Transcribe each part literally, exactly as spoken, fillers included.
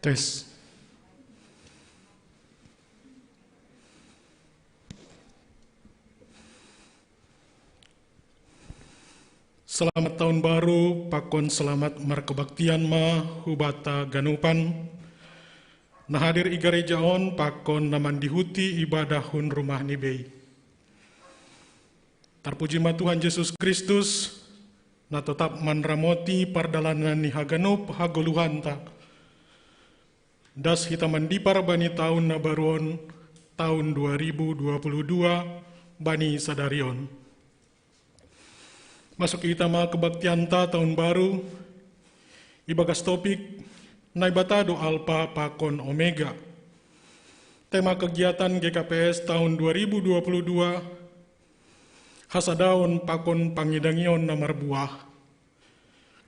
Tes. Selamat tahun baru, pakon selamat markebaktian ma hubata ganupan. Na hadir i gareja on pakon na mandihuti ibadah hun rumah ni bei. Tarpuji ma Tuhan Jesus Kristus, na totap manramoti pardalanan ni haganup hagoluhanta. Das hita mandipar bani tahun na baru on, tahun dua ribu dua puluh dua, bani sadari on. Masuk hita ma kebaktianta tahun baru, ibagas topik, Naibata do Alpa pakon Omega. Tema kegiatan G K P S tahun dua ribu dua puluh dua, hasadaon pakon pangidangion na marbuah.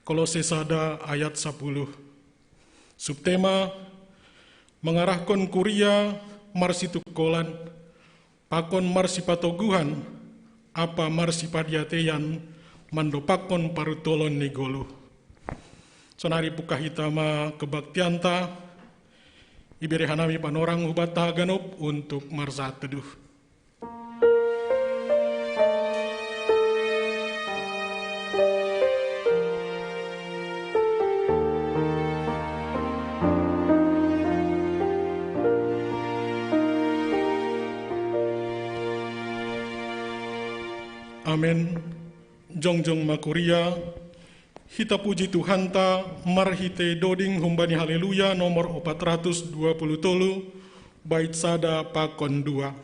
Kolose sada ayat sapuluh. Subtema, mengarahkon kuria marsitungkolan, pakon marsipatoguhan, apa marsipadiateian, mandopakkon parutolon ni goluh. Sonari buka hita ma kebaktianta, ibere hanami panorang hubata haganup untuk marsaat teduh. Amen. Jongjong ma kuria, hita puji Tuhanta marhite doding humbani Haleluya nomor opat ratus dua puluh tolu, bait sada pakon dua.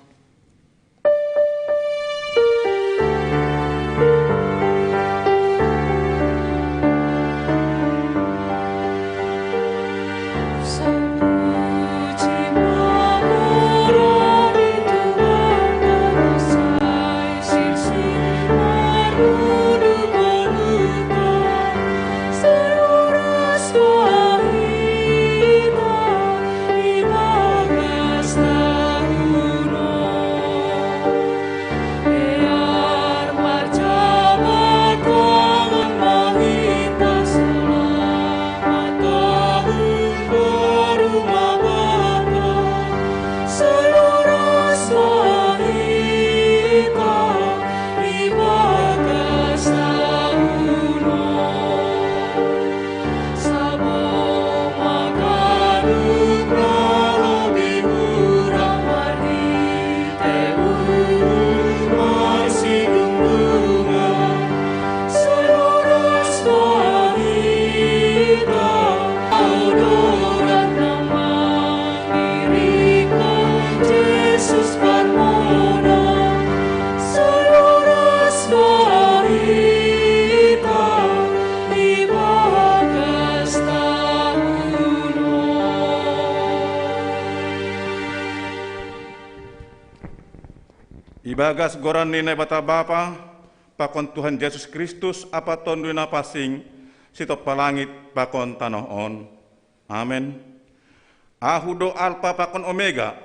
Ibagas goran ni Naibata Bapa, pakon Tuhan Jesus Kristus, apa Tonduy Na Pansing, sitompa langit pakon tanoh on. Amen. Ahu do Alpa pakon Omega,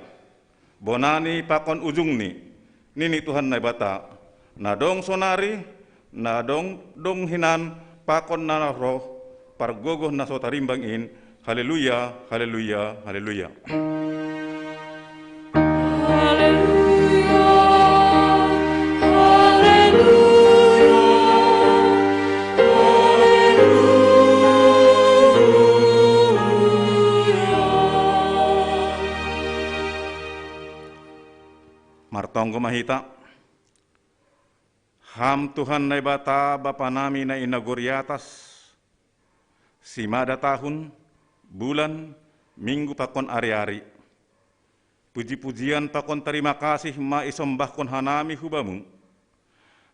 bonani pakon ujungni, nini Tuhan Naibata, na dong sonari, na dong dong hinan, pakon na roh, pargogoh na so tarimbang in. Haleluya, haleluya, haleluya. Haleluya, haleluya, haleluya. Martonggo ma hita. Ham Tuhan Naibata, Bapa nami na i nagori atas, simada tahun, bulan, minggu pakon ari-ari. Puji-pujian pakon tarima kasih ma isombahkon hanami hu Bamu,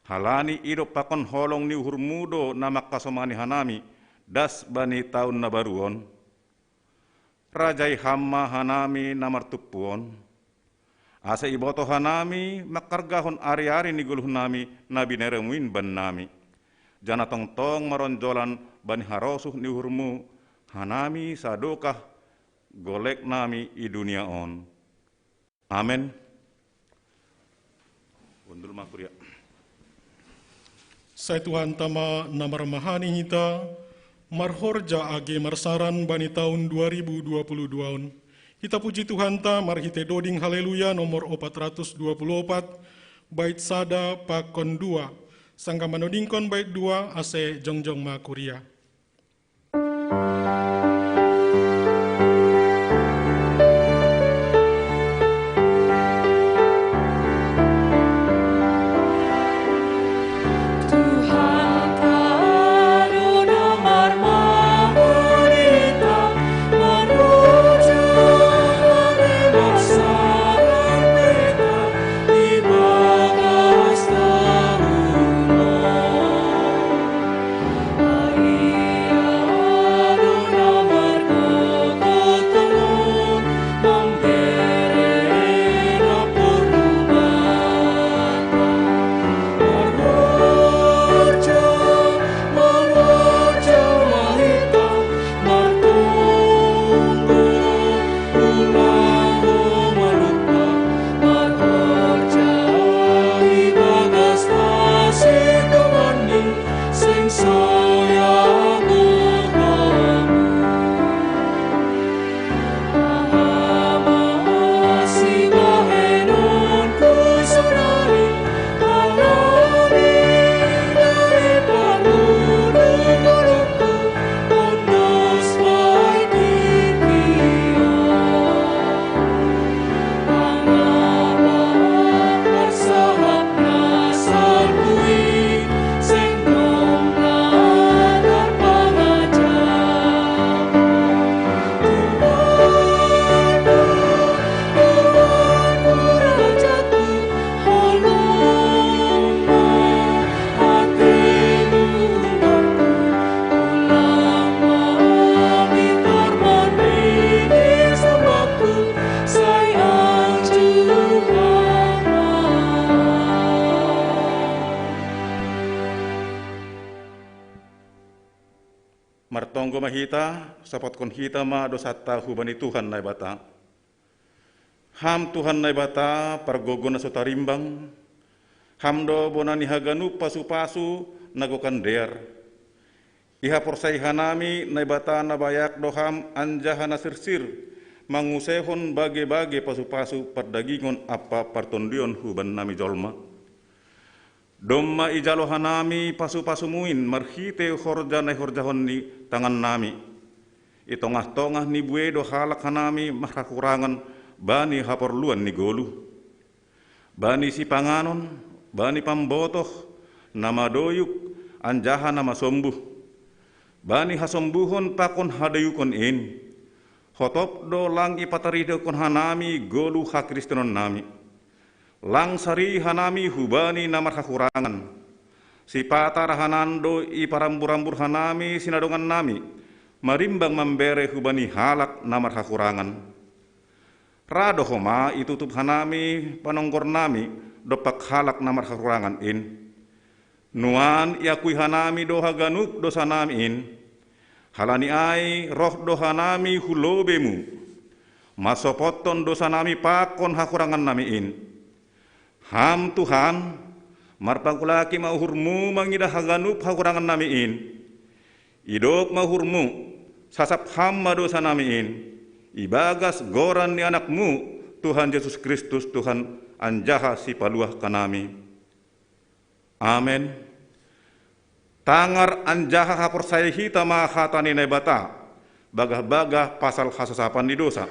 halani idop pakon holong ni uhurMu do na mangkasomani hanami das bani taon na baru on. Rajai Ham ma hanami na martumpu on, ase iboto hanami mangkargahon ari-ari ni goluhnami na binereMu in bannami, janah tongtong maronjolan bani harosuh ni uhurMu hanami sadokah goleknami i dunia on. Amen. Undul ma kuria. Sai Tuhanta ma na marmahani hita, Marhorja age marsaran bani taun dua ribu dua puluh dua on. Hita puji Tuhanta marhite doding Haleluya nomor opat ratus dua puluh opat, bait sada pakon dua. Sangga manodingkon bait dua ase jongjong ma kuria. Martonggo ma hita, sopotkon hita ma dosanta hubani Tuhan Naibata. Ham Tuhan Naibata, pargogo na so tarimbang, Ham do bona ni haganup pasu-pasu na gokan dear. Ihaporsai hanami Naibata na bayak do Ham anjaha na sirsir, manguseihon bage-bage pasu-pasu pardagingon ampa partondion hubannami jolma. Domma ijalo hanami pasu-pasuMu in marhite horja na ihorjahon ni tangannami. I tongah-tongah ni buei do halak hanami marhahurangan bani haporluan ni goluh. Bani sipanganon, bani pambotoh, na madoyuk, anjaha na masombuh. Bani hasombuhon pakon hadoyukon in, hotop do lang ipataridakkon hanami goluh hakristenonnami. Lang sari hanami hubani na marhahurangan. Sipata rahanan do iparambur-ambur hanami sinadongannami, marimbang mambere hubani halak na marhahurangan. Ra do homa itutup hanami panonggornami dompak halak na marhahurangan in. Nuan iakui hanami do haganup dosanami in. Halani ai roh do hanami hu lobeMu, mansopothon dosanami pakon hahurangannami in. Ham Tuhan, marpangkulaki ma uhurMu mangidah haganup hahurangannami in. Idop ma uhurMu, sasap Ham ma dosanami in, ibagas goran ni AnakMu, Tuhan Jesus Kristus, Tuhan anjaha Sipaluah hanami. Amen. Tangar anjaha haporsayai hita ma hata ni Naibata, bagah-bagah pasal hasasapan ni dosa.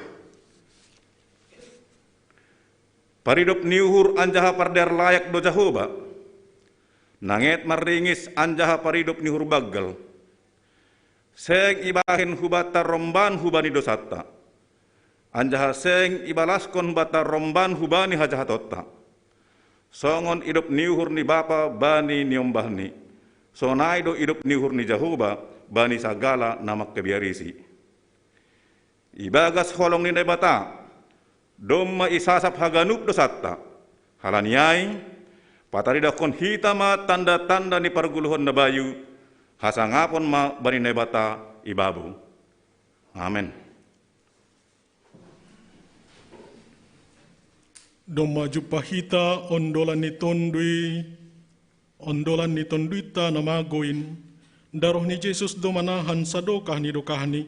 Paridop ni uhur anjaha pardear layak do Jahowa, nanget marringis anjaha paridop ni uhur banggal. Seng ibahen hubanta romban hubani dosanta, anjaha seng ibalaskon hubanta romban hubani hajahatonta. Songon idop ni uhur ni bapa bani niombahni, sonai do idop ni uhur ni Jahowa bani sagala na mangkabiarisi. Ibagas holong ni Naibata, domma isasap haganup dosanta. Halani ai, pataridahkon hita ma tanda-tanda ni pargoluhon na bayu, hasangapon ma bani Naibata ibabo. Amen. Domma jumpah hita ondolan ni tondui, ondolan ni tonduinta na mago in, Daroh ni Jesus do manahan sadokah ni dokahni.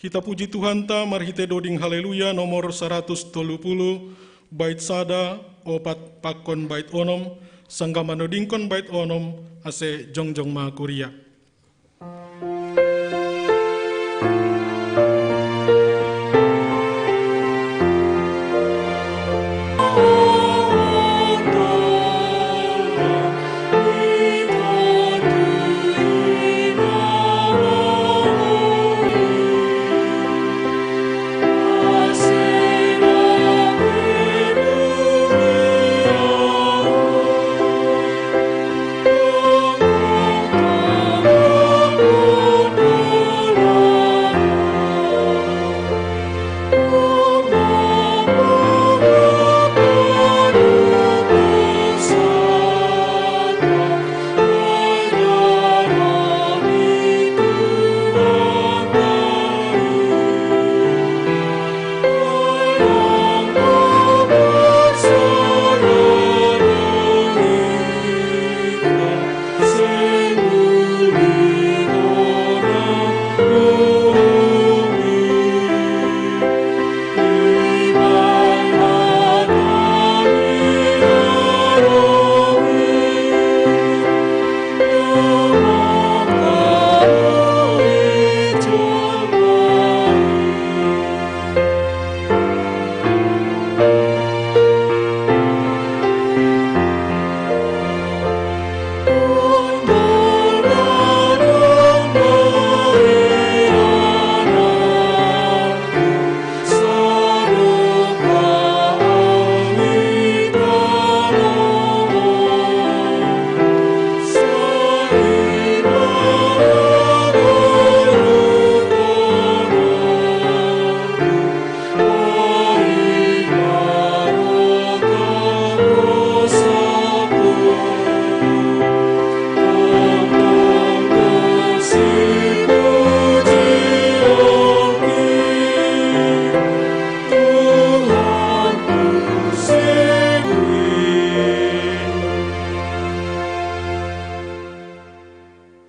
Hita puji Tuhanta marhite doding Haleluya nomor saratus tolu puluh, bait sada, opat pakon bait onom, sanggah manodingkon bait onom, ase jongjong ma kuria.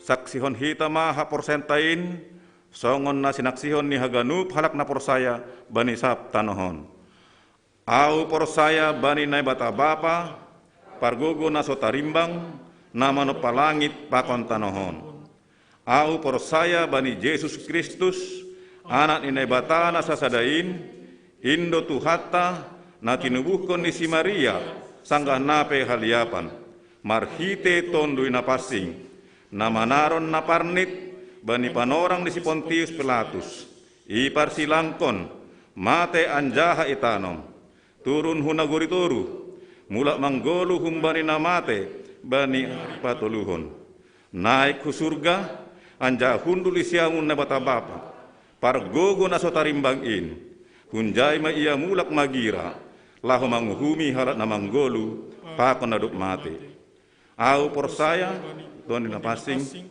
Saksihon hita ma haporsayaanta in, songon na sinaksihon ni haganup halak na porsaya bani sab tanoh on. Ahu porsaya bani Naibata Bapa, pargogo na so tarimbang, na manompa langit pakon tanoh on. Ahu porsaya bani Jesus Kristus, Anak ni Naibata na sasada in, in do Tuhanta, na tinubuhkon ni si Maria, sanggah na pe haliapan, marhite Tonduy Napansing, na manaron na parnit bani panorang ni si Pontius Pilatus, iparsilangkon, mate anjaha itanom, turun hu nagori toruh, mulak manggoluh humbani na mate bani ari patoluhon. Naek hu surga, anjaha hundul di siamun Naibata Bapa, pargogo na so tarimbang in, hunjai ma Ia mulak magira, laho manguhumi halak na manggoluh pakon na dob mate. Ahu porsaya, Tonduy Napansing,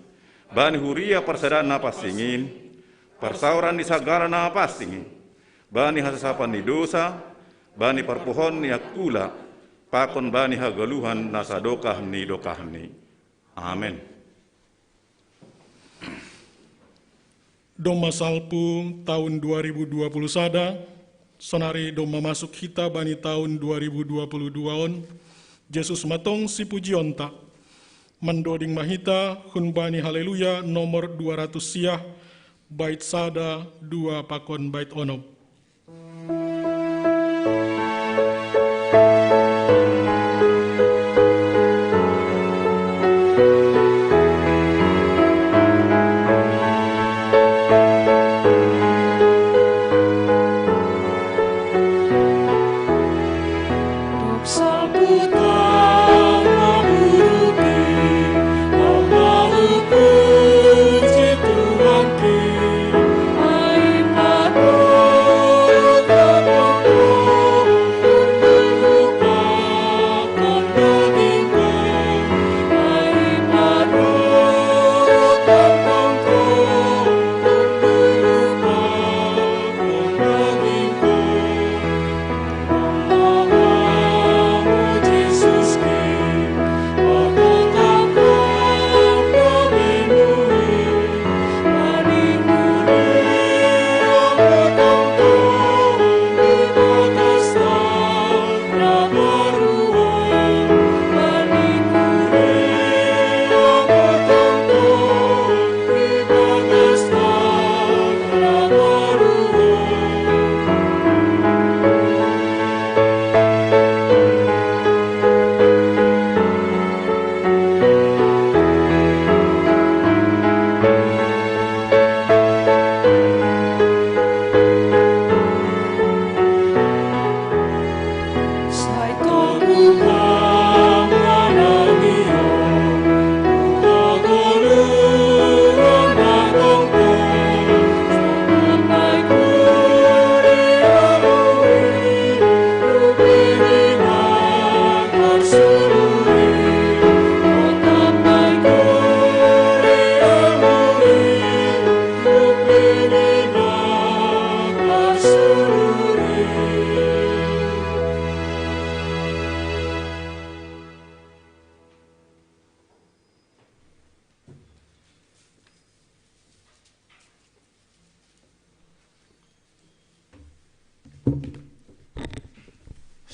bani huria parsadaan na pansing in, parsaoran ni sagala na pansing, bani hasasapan ni dosa, bani parpohon ni angkula, pakon bani hagoluhan na sadokah ni dokahni. Amen. Domma salpu tahun dua ribu dua puluh sada, sonari domma masuk hita bani tahun dua ribu dua puluh dua on, Jesus ma tong sipujionta. Mandoding ma hita humbani Haleluya nomor dua ratus sia, bait sada, dua pakon bait onom.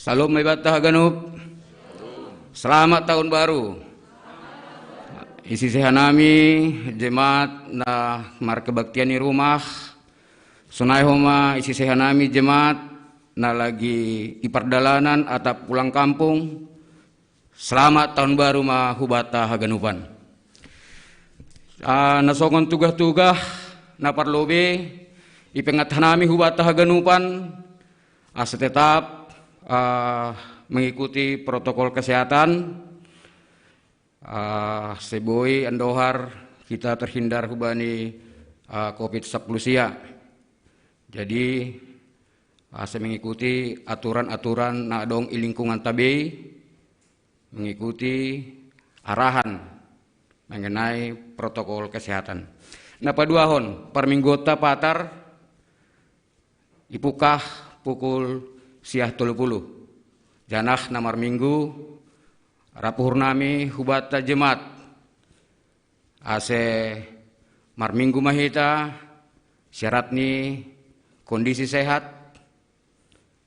Salam mai banta haganup. Selamat tahun baru. Isi seha nami jemaat na markebaktian i rumah. Sonai homa isi seha nami jemaat na lagi i pardalanan atap pulang kampung. Selamat tahun baru ma hubanta haganupan. Ah, na songon tugah-tugah na parlobei, ipengat hanami hubanta haganupan, asa tetap ah, mengikuti protokol kesehatan, ah, seboi andohar kita terhindar hubani ah, covid sepuluh sia. Jadi asa mengikuti aturan-aturan na adong i lingkungan tabei, mengikuti arahan mengenai protokol kesehatan. Na paduahon, parmingguonta Patar, ipukah pukul siah tolu puluh. Janah na marminggu, rap uhur nami hubanta jemaat. Ase marminggu ma hita, syarat ni kondisi sehat,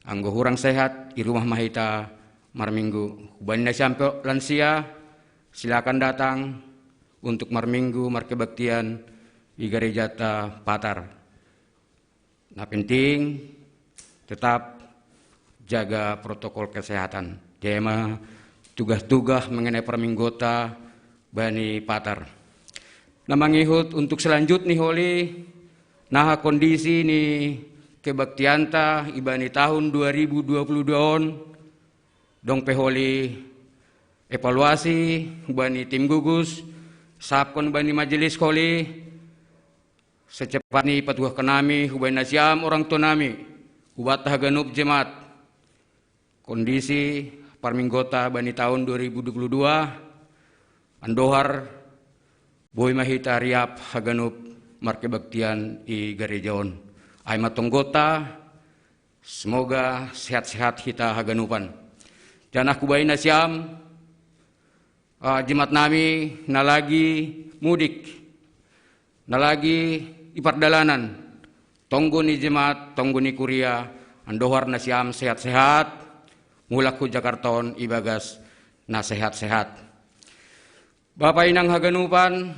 anggo hurang sehat, i rumah ma hita marminggu. Hubani na siampok lansia, silakan datang untuk marminggu markebaktian i garejata Patar. Na penting tetap jaga protokol kesehatan. Jema tugah-tugah mengenai parmingguonta bani Patar. Na mangihut untuk selanjut ni holi, naha kondisi ni kebaktianta ibani tahun dua ribu dua puluh dua on, dong pe holi evaluasi hubani tim gugus, sapkon bani majelis holi, secepat ni patuahkan nami hubani nasiam orang tua nami, hubanta haganup jemaat. Kondisi parmingguonta bani tahun dua ribu dua puluh dua, andohar boi ma hita riap haganup markebaktian i gareja on. Ai ma tonggonta, semoga sehat-sehat hita haganupan. Janah hubani nasiam, ah, jemaat nami na lagi mudik, na lagi i pardalanan, tonggo ni jemaat, tonggo ni kuria, andohar nasiam sehat-sehat, mulak hu Jakarta on ibagas na sehat-sehat. Bapa inang haganupan,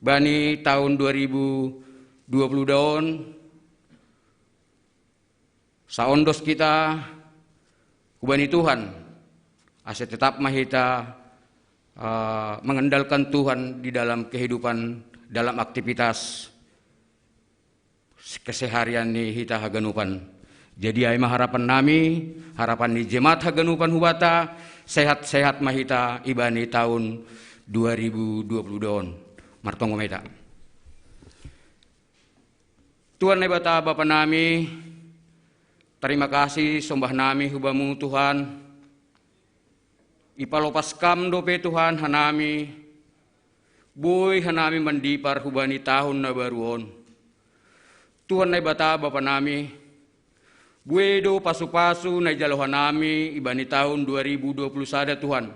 bani tahun dua ribu dua puluh dua on, saondos kita hubani Tuhan, asa tetap ma hita eh, mengandalkan Tuhan di dalam kehidupan, dalam aktivitas keseharian ni hita haganupan. Jadi ai ma harapan nami, harapan ni jemaat haganupan hubanta, sehat-sehat ma hita ibani tahun dua ribu dua puluh dua on. Martonggo ma hita. Tuhan Naibata Bapa nami, tarima kasih sombah nami hu Bamu Tuhan. Ipalopas Kam dope Tuhan hanami, boi hanami mandipar hubani tahun na baru on. Tuhan Naibata Bapa nami, buei do pasu-pasu na ijalo hanami ibani tahun dua ribu dua puluh sada Tuhan.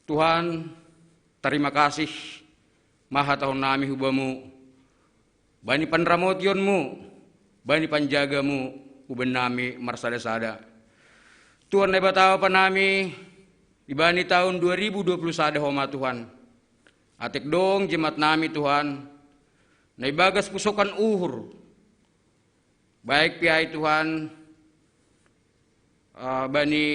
Tuhan, tarima kasih ma hatahon nami hu Bamu, bani panramotionMu, bani panjagaMu, hubani nami marsada-sada. Tuhan Naibata Bapa nami, ibani tahun dua ribu dua puluh sada homa Tuhan. Atik dong jemaat nami Tuhan, na ibagas pusokan uhur. Baik pe ai Tuhan, eh, bani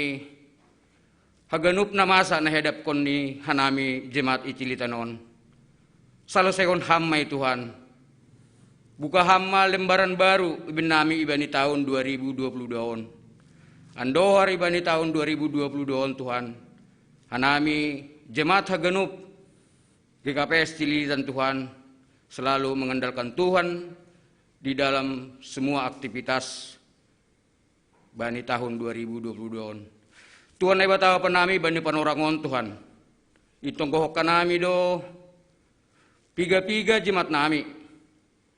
haganup na masa na ihadapkon ni hanami jemaat i Cililitan on. Saloseihon Ham ma i Tuhan. Buka Ham ma lembaran baru ibannami ibani tahun dua ribu dua puluh dua on. Andohar ibani tahun dua ribu dua puluh dua on Tuhan, hanami jemaat haganup G K P S Cililitan Tuhan, selalu mengandalkan Tuhan di dalam semua aktivitas bani tahun dua ribu dua puluh dua on. Tuhan Naibata Bapa nami, bani panorang on Tuhan, itonggohon hanami do piga-piga jemaat nami,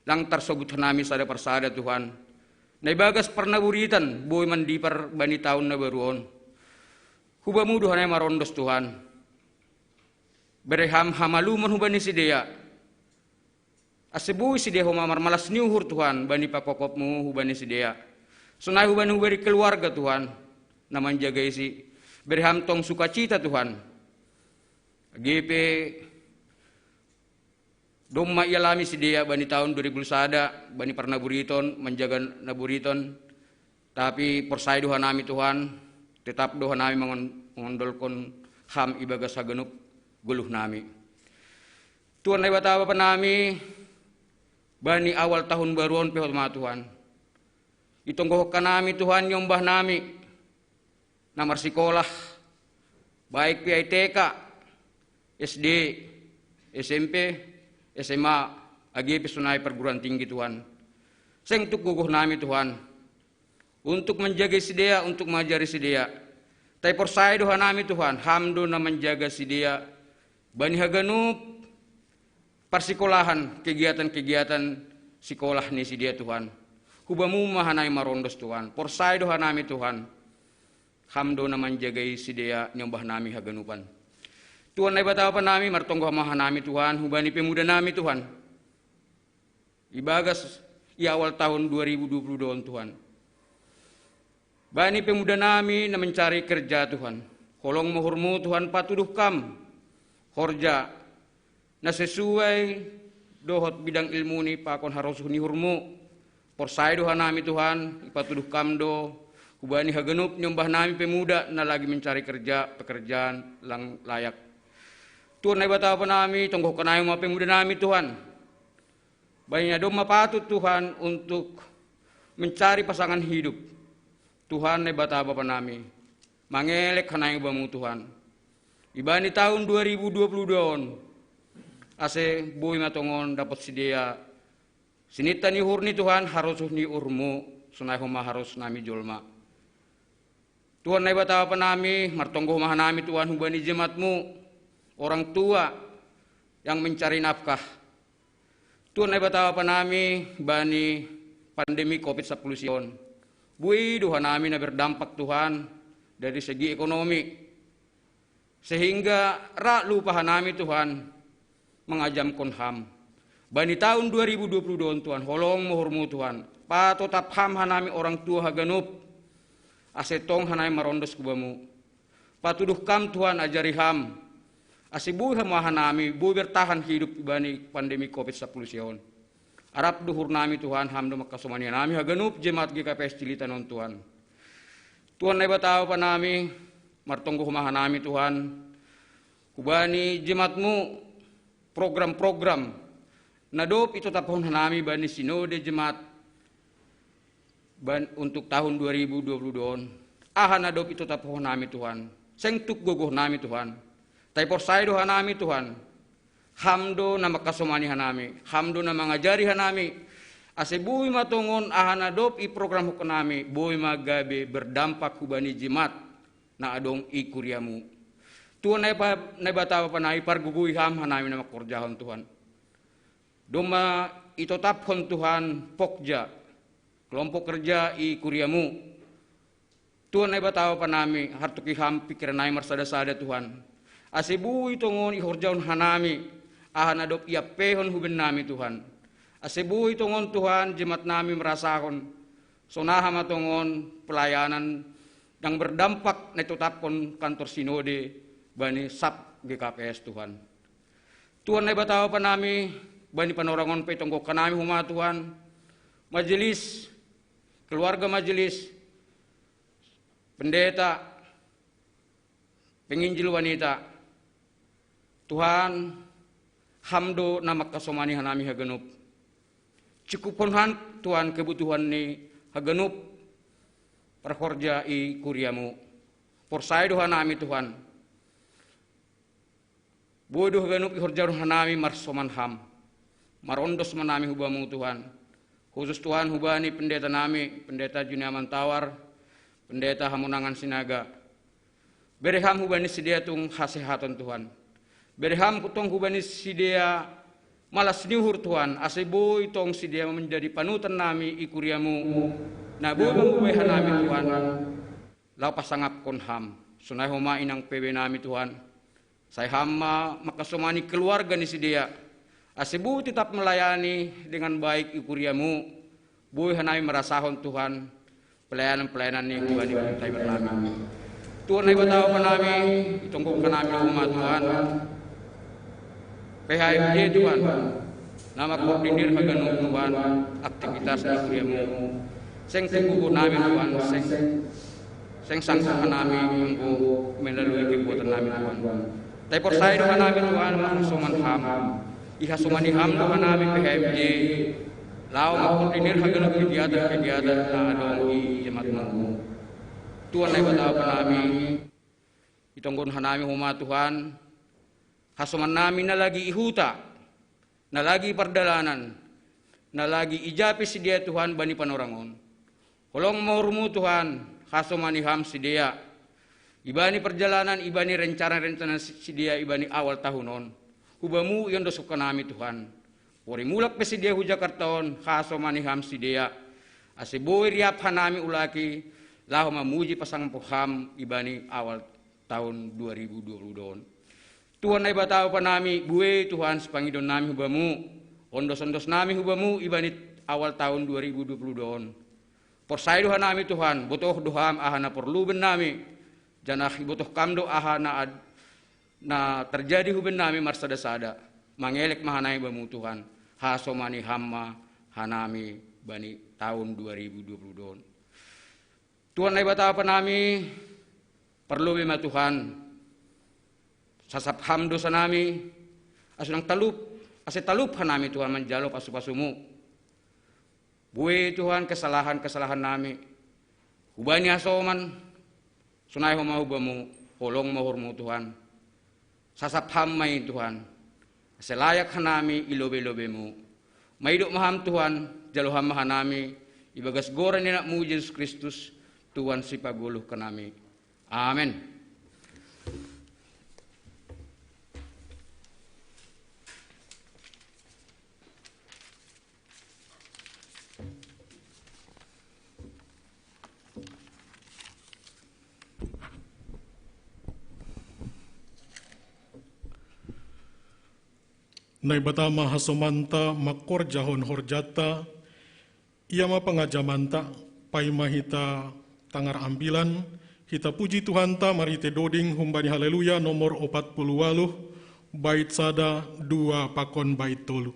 lang tarsobut hanami sada parsada Tuhan, na ibagas parnaburitan boi mandipar bani tahun na baru on. Hu Bamu do hanami marondos Tuhan. Bere Ham hamalumon hubani sidea, ase boi sidea homa marmalas ni uhur Tuhan bani pangkopkopMu hubani sidea. Sonai hubani hubani keluarga Tuhan, na manjagai si. Bere ham tong sukacita Tuhan. Age pe domma ialami sidea bani taon dua ribu sada, bani parnaburiton, manjaga naburiton, tapi porsaya do hanami Tuhan, tetap do hanami mangondolkon ham ibagas haganup goluh nami. Tuhan Naibata Bapa nami, bani awal tahun baru on pe homa Tuhan, itonggohon hanami Tuhan niombah nami na marsikolah, baik pe ai T K, S D, S M P, S M A, age pe sonai perguruan tinggi Tuhan. Seng tuk gogoh nami Tuhan untuk manjagai sidea, untuk mangajari sidea. Tapi porsaya do hanami Tuhan, ham do na manjaga sidea bani haganup parsikolahan, kegiatan-kegiatan sikolah ni sidea Tuhan. Hubamu ma hanami marondos Tuhan. Porsaya do hanami Tuhan, ham do na manjagai sidea niombah nami haganupan. Tuhan Naibata Bapa nami, martonggoh ma hanami Tuhan hubani pemuda nami Tuhan, ibagas i awal tahun dua ribu dua puluh dua on Tuhan. Bani pemuda nami na mencari kerja Tuhan, holong ma uhurmu Tuhan patuduh kam horja na sesuai dohot bidang ilmu ni pakon harosuh ni uhurmu. Porsaya do hanami Tuhan, ipatuduh kam do hubani haganup niombah nami pemuda na lagi mencari kerja, pekerjaan lang layak. Tuhan Naibata Bapa nami, tonggohon hanami ma pemuda nami Tuhan, bani na domma patut Tuhan untuk mencari pasangan hidup. Tuhan Naibata Bapa nami, mangelek hanami hubamu Tuhan, ibani tahun dua ribu dua puluh dua on, ase boi ma tongon dapot sidea sininta ni uhur ni Tuhan, harosuh ni uhurmu, sonai homa harosuh nami jolma. Tuhan Naibata Bapa nami, martonggoh ma hanami Tuhan hubani jemaatmu, orang tua yang mencari nafkah. Tuhan Naibata Bapa nami, bani pandemi covid sapuluh sia on, boi do hanami na berdampak Tuhan dari segi ekonomi, sehingga ra lupa hanami Tuhan mangajamkon ham. Bani tahun dua ribu dua puluh dua on Tuhan, holong ma uhurmu Tuhan, patotap ham hanami orang tua haganup, ase tong hanami marondos hubamu. Patuduh kam Tuhan, ajari ham, ase boi ma hanami boi bertahan hidup bani pandemi covid sapuluh sia on. Arap do uhur nami Tuhan, ham do mangkasomani hanami haganup jemaat G K P S Cililitan on Tuhan. Tuhan Naibata Bapa nami, martonggoh ma hanami Tuhan hubani jemaatmu, program-program na dob itotaphon hanami bani sinode jemaat ban untuk tahun dua ribu dua puluh dua on. Aha na dob itotaphon hanami Tuhan, seng tuk gogoh nami Tuhan, tapi porsaya do hanami Tuhan, ham do na mangkasomani hanami, ham do na mangajari hanami, ase boi ma tongon aha na dob iprogramhon hanami boi ma gabe berdampak hubani jemaat na adong i kuriamu. Tuhan Naiba-, Naibata Bapa nami, pargogoi ham hanami na mangkorjahon Tuhan. Domma itotaphon Tuhan pokja, kelompok kerja i kuriamu. Tuhan Naibata Bapa nami, hartuki ham pingkiran nami marsada-sada Tuhan, ase boi tongon ihorjahon hanami aha na dob iampeihon huben nami Tuhan. Ase boi tongon Tuhan jemaat nami marasahon sonaha ma tongon pelayanan yang berdampak na itotaphon kantor sinode bani sab G K P S Tuhan. Tuhan Naibata Bapa nami, bani panorang on pe itonggohon hanami homa Tuhan majelis, keluarga majelis, pendeta, penginjil wanita. Tuhan, ham do na mangkasomani hanami haganup. Cukuphon ham Tuhan kebutuhan ni haganup parhorja i kuriamu. Porsaya do hanami Tuhan, boi do haganup ihorjahon hanami marsoman ham. Marondos ma hanami hubamu Tuhan. Khusus Tuhan hubani pendeta nami, Pendeta Juniaman Tawar, Pendeta Hamonangan Sinaga. Bere ham hubani sidea tung hasehaton Tuhan. Bere ham tong hubani sidea malas ni uhur Tuhan, ase boi tong sidea manjadi panutan nami i kuriamu, na boi mambuhai hanami Tuhan laho pasangapkon ham. Sonai homa inang P B nami Tuhan, sai ham ma mangkasomani keluarga ni sidea, ase boi tetap melayani dengan baik i kuriamu. Boi hanami marasahon Tuhan, pelayanan-pelayanan ni Tuhan, ibu tayo nami. Tuhan Naibata Bapa nami, itongkong ka nami uma Tuhan. P H M J Tuhan, na mangkoordinir ha gano'n Tuhan, aktivitas ni kuria mo. Seng singgugu nami Tuhan, seng, seng sangko ka nami, anggo melalui kekuatan nami Tuhan. Tayo porsaya do ka nami Tuhan, manghasoman ham. Ihasomani ham do hanami P H M J, laho mangkoordinir haganup kegiatan-kegiatan na adong i jamaat nami. Tuhan Naibata Bapa nami, itongkon hanami homa Tuhan, hasoman nami na lagi i huta, na lagi i pardalanan, na lagi i ja pe sidea Tuhan bani panorang on. Holong ma uhurmu Tuhan, hasomani ham sidea. Ibani perjalanan, ibani rencana-rencana si-, sidea, ibani awal tahun on. Hubamu iondoskon hanami Tuhan. Pori mulak pe sidea hu Jakarta on, hasomani ham sidea. Ase boi riap hanami ulaki, laho mamuji pasangapon ham ibani awal tahun dua ribu dua puluh dua on. Tuhan Naibata Bapa nami, buei Tuhan sipangidoan nami hubamu. Ondos-ondos nami hubamu ibani awal tahun dua ribu dua puluh dua on. Porsaya do hanami Tuhan, botoh do ham aha na porlu bennami, janah ibotoh kam do aha na ad-, na terjadi hu bennami marsada-sada. Mangelek ma hanami bamu Tuhan, hasomani ham ma hanami bani tahun dua ribu dua puluh dua on. Tuhan Naibata Bapa nami, parlobei ma Tuhan, sasap ham dosa nami, ase unang talup, ase talup hanami Tuhan manjalo pasu-pasumu. Buei Tuhan kesalahan-kesalahan nami. Hubani hasoman, sonai homa hubamu, holong ma uhurmu Tuhan. Sasap ham ma i Tuhan. Ase layak hanami i lobei-lobeimu. Maidop ma ham Tuhan, jalo ham ma hanami, ibagas goran ni anakmu Jesus Kristus, Tuhan sipagoluh hanami. Amen. Naibata ma hasomanta mangkorjahon horjanta, Ia ma pangajamanta, paima hita tangar ambilan, hita puji Tuhanta marhitei doding humbani Haleluya nomor opat puluh ualuh, bait sada, dua pakon bait tolu.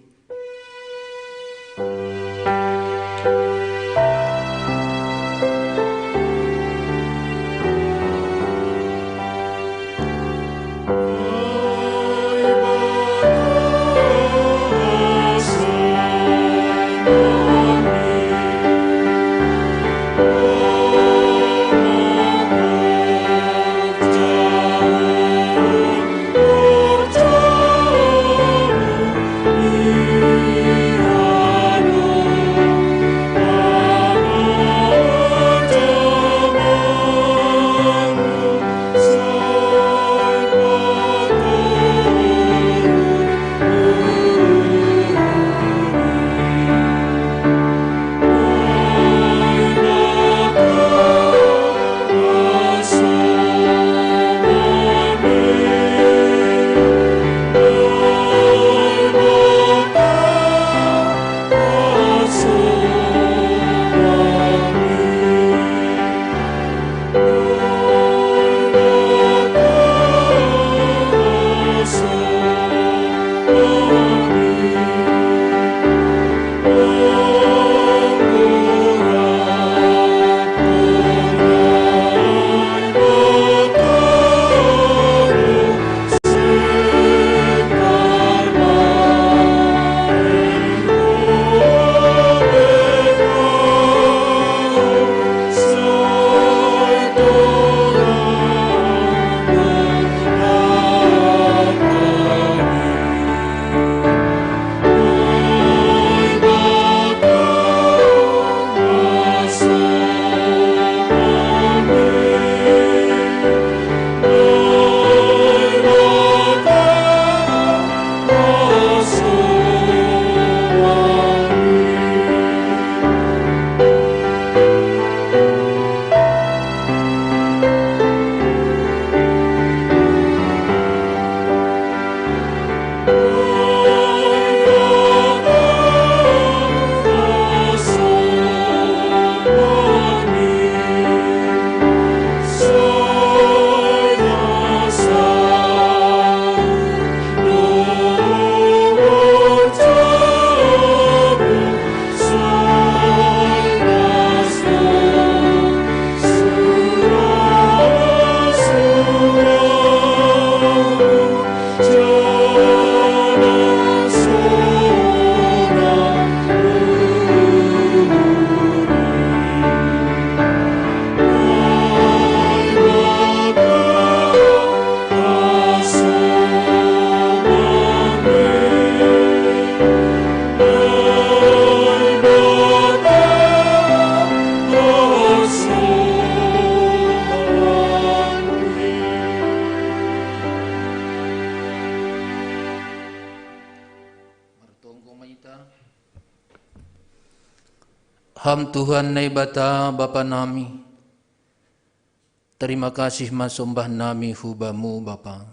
Ham Tuhan Naibata Bapa nami, terima kasih ma sombah nami hu Bamu Bapa.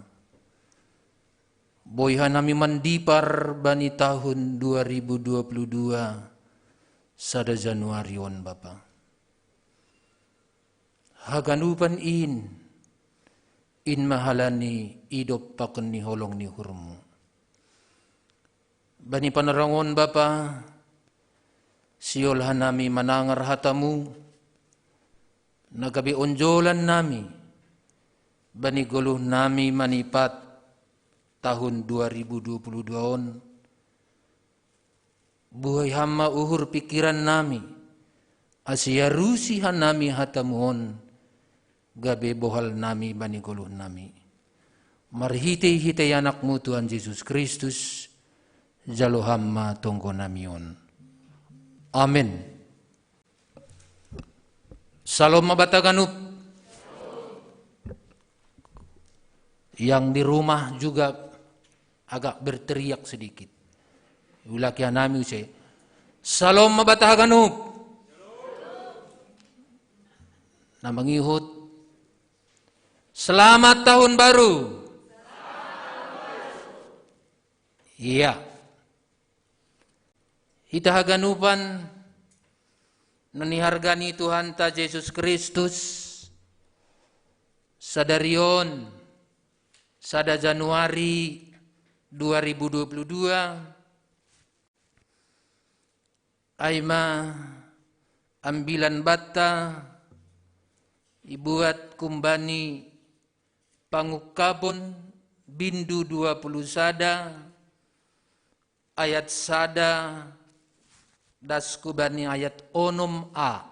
Boi hanami mandipar bani tahun dua ribu dua puluh dua, sada Januari on Bapa. Haganupan in, in ma halani idop pakon ni holong ni uhurMu. Bani panarangon Bapa, sihol hanami manangar hataMu, na gabe onjolan nami, bani goluh nami manipat tahun dua ribu dua puluh dua on, buhai Ham ma uhur pingkiran nami, ase iarusi hanami hataMu on, gabe bohal nami bani goluh nami. Marhitei-hitei AnakMu Tuhan Jesus Kristus, jalo Ham ma tonggo nami on. Amen. Salom ma banta ganup. Yang di rumah juga agak berteriak sedikit. Ulakian nami use. Salom ma banta haganup. Na mangihut. Selamat tahun baru. Iya. Hita haganupan na niharga ni Tuhanta Jesus Kristus, sadari on, sada Januari dua ribu dua puluh dua, ai ma ambilan banta ibuat kumbani Pangungkapon bindu dua puluh sada, ayat sada das hu bani ayat onom a.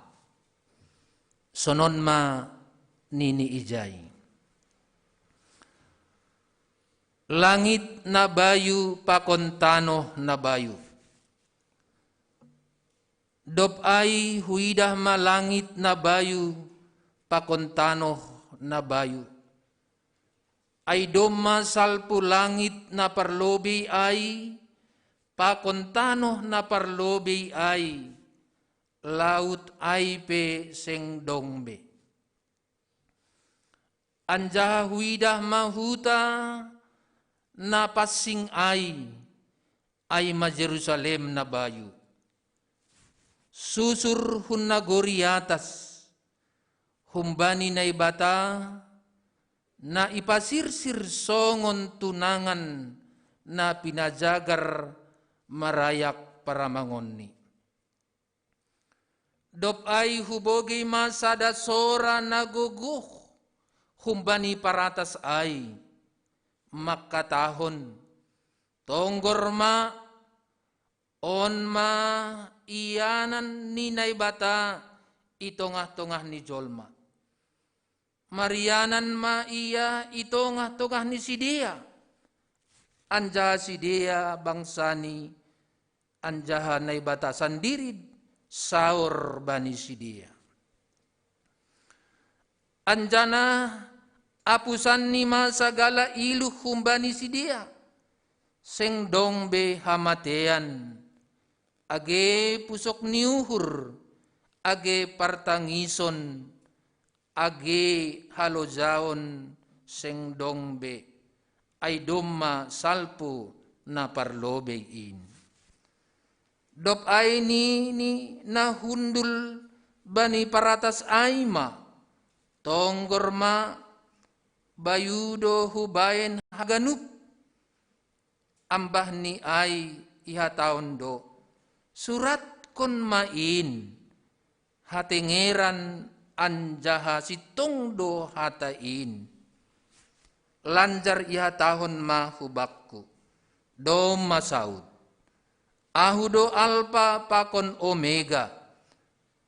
Sonon ma nini ijai. Langit na bayu pakon tanoh na bayu. Dob ai huidah ma langit na bayu pakon tanoh na bayu. Ai domma salpu langit na parlobei ai pakon tanoh na parlobei ai, laut ai pe seng dong be. Anjaha huidah ma huta na pansing ai, ai ma Jerusalem na bayu. Susur hun nagori atas, humbani Naibata, na ipasirsir songon tunangan na pinajagar marayak paramangonni. Dob ai hubogei ma sada sora na gogoh humbani paratas ai, mangkatahon, tonggor ma, on ma ianan ni Naibata i tongah-tongah ni jolma. Marianan ma ia i tongah-tongah ni sidea, anjaha sidea bangsaNi, anjaha Naibata sandiri saor bani sidea. Anjaha apusanNi ma sagala iluh humbani sidea, seng dong be hamatean, age pusok ni uhur, age partangison, age halojaon seng dong be, ai domma salpu na parlobei in. Dob ai nini na hundul bani paratas ai ma, tonggor ma, bayu do hubaen haganup. Ambah ni ai ihatahon do, suratkon ma in, hatengeran anjaha sintong do hata in. Lanjar ihatahon ma hubakku, domma saud. Ahu do Alpa pakon Omega,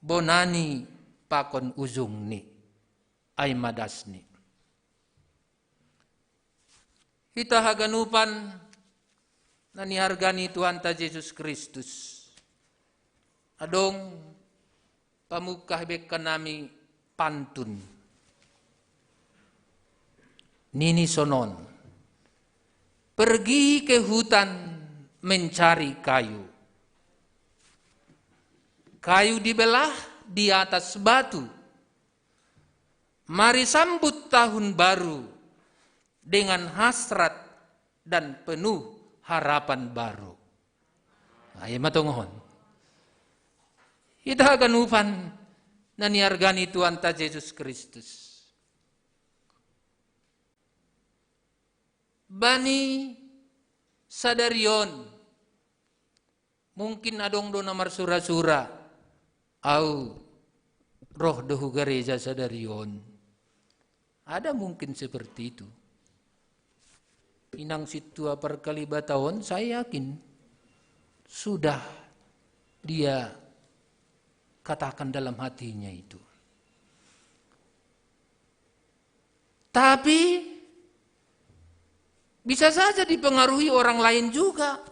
bonani pakon ujungni. Ai ma dasni. Hita haganupan na niharga ni Tuhanta Jesus Kristus. Adong pamungkah bengkan nami pantun. Nini sonon. Pergi ke hutan mencari kayu. Kayu dibelah di atas batu. Mari sambut tahun baru dengan hasrat dan penuh harapan baru. Ayo matongohon. Ita haganupan na niargani Tuhanta Jesus Kristus. Bani sadarion, mungkin adong do na marsura-sura, au roh do hu gareja sadarion. Ada mungkin seperti itu. Inang sintua parkalibataon, saya yakin sudah dia katakan dalam hatinya itu. Tapi bisa saja dipengaruhi orang lain juga.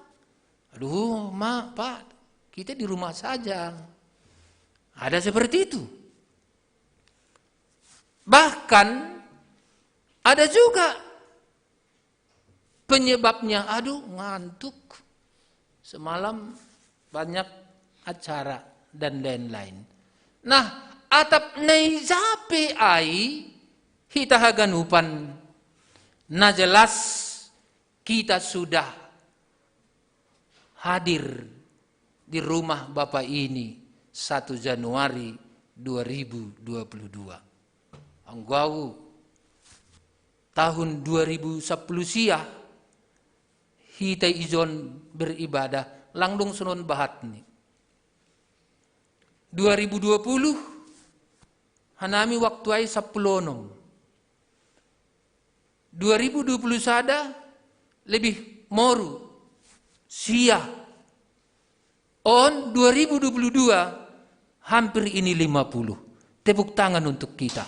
Aduh, Ma, Pak, kita di rumah saja. Ada seperti itu. Bahkan ada juga penyebabnya, aduh, ngantuk. Semalam banyak acara dan lain-lain. Nah, atap na ija pe ai hita haganupan, na jelas kita sudah hadir di rumah Bapa ini satu Januari dua ribu dua puluh dua. Anggo au tahun dua ribu sapuluh sia hita ijon beribadah, langdung sonon bahatni. Dua ribu dua puluh, hanami waktu ai sapuluh onom. Dua ribu dua puluh sada lebih moru, sia. On dua ribu dua puluh dua hampir ini lima puluh. Tepuk tangan untuk kita.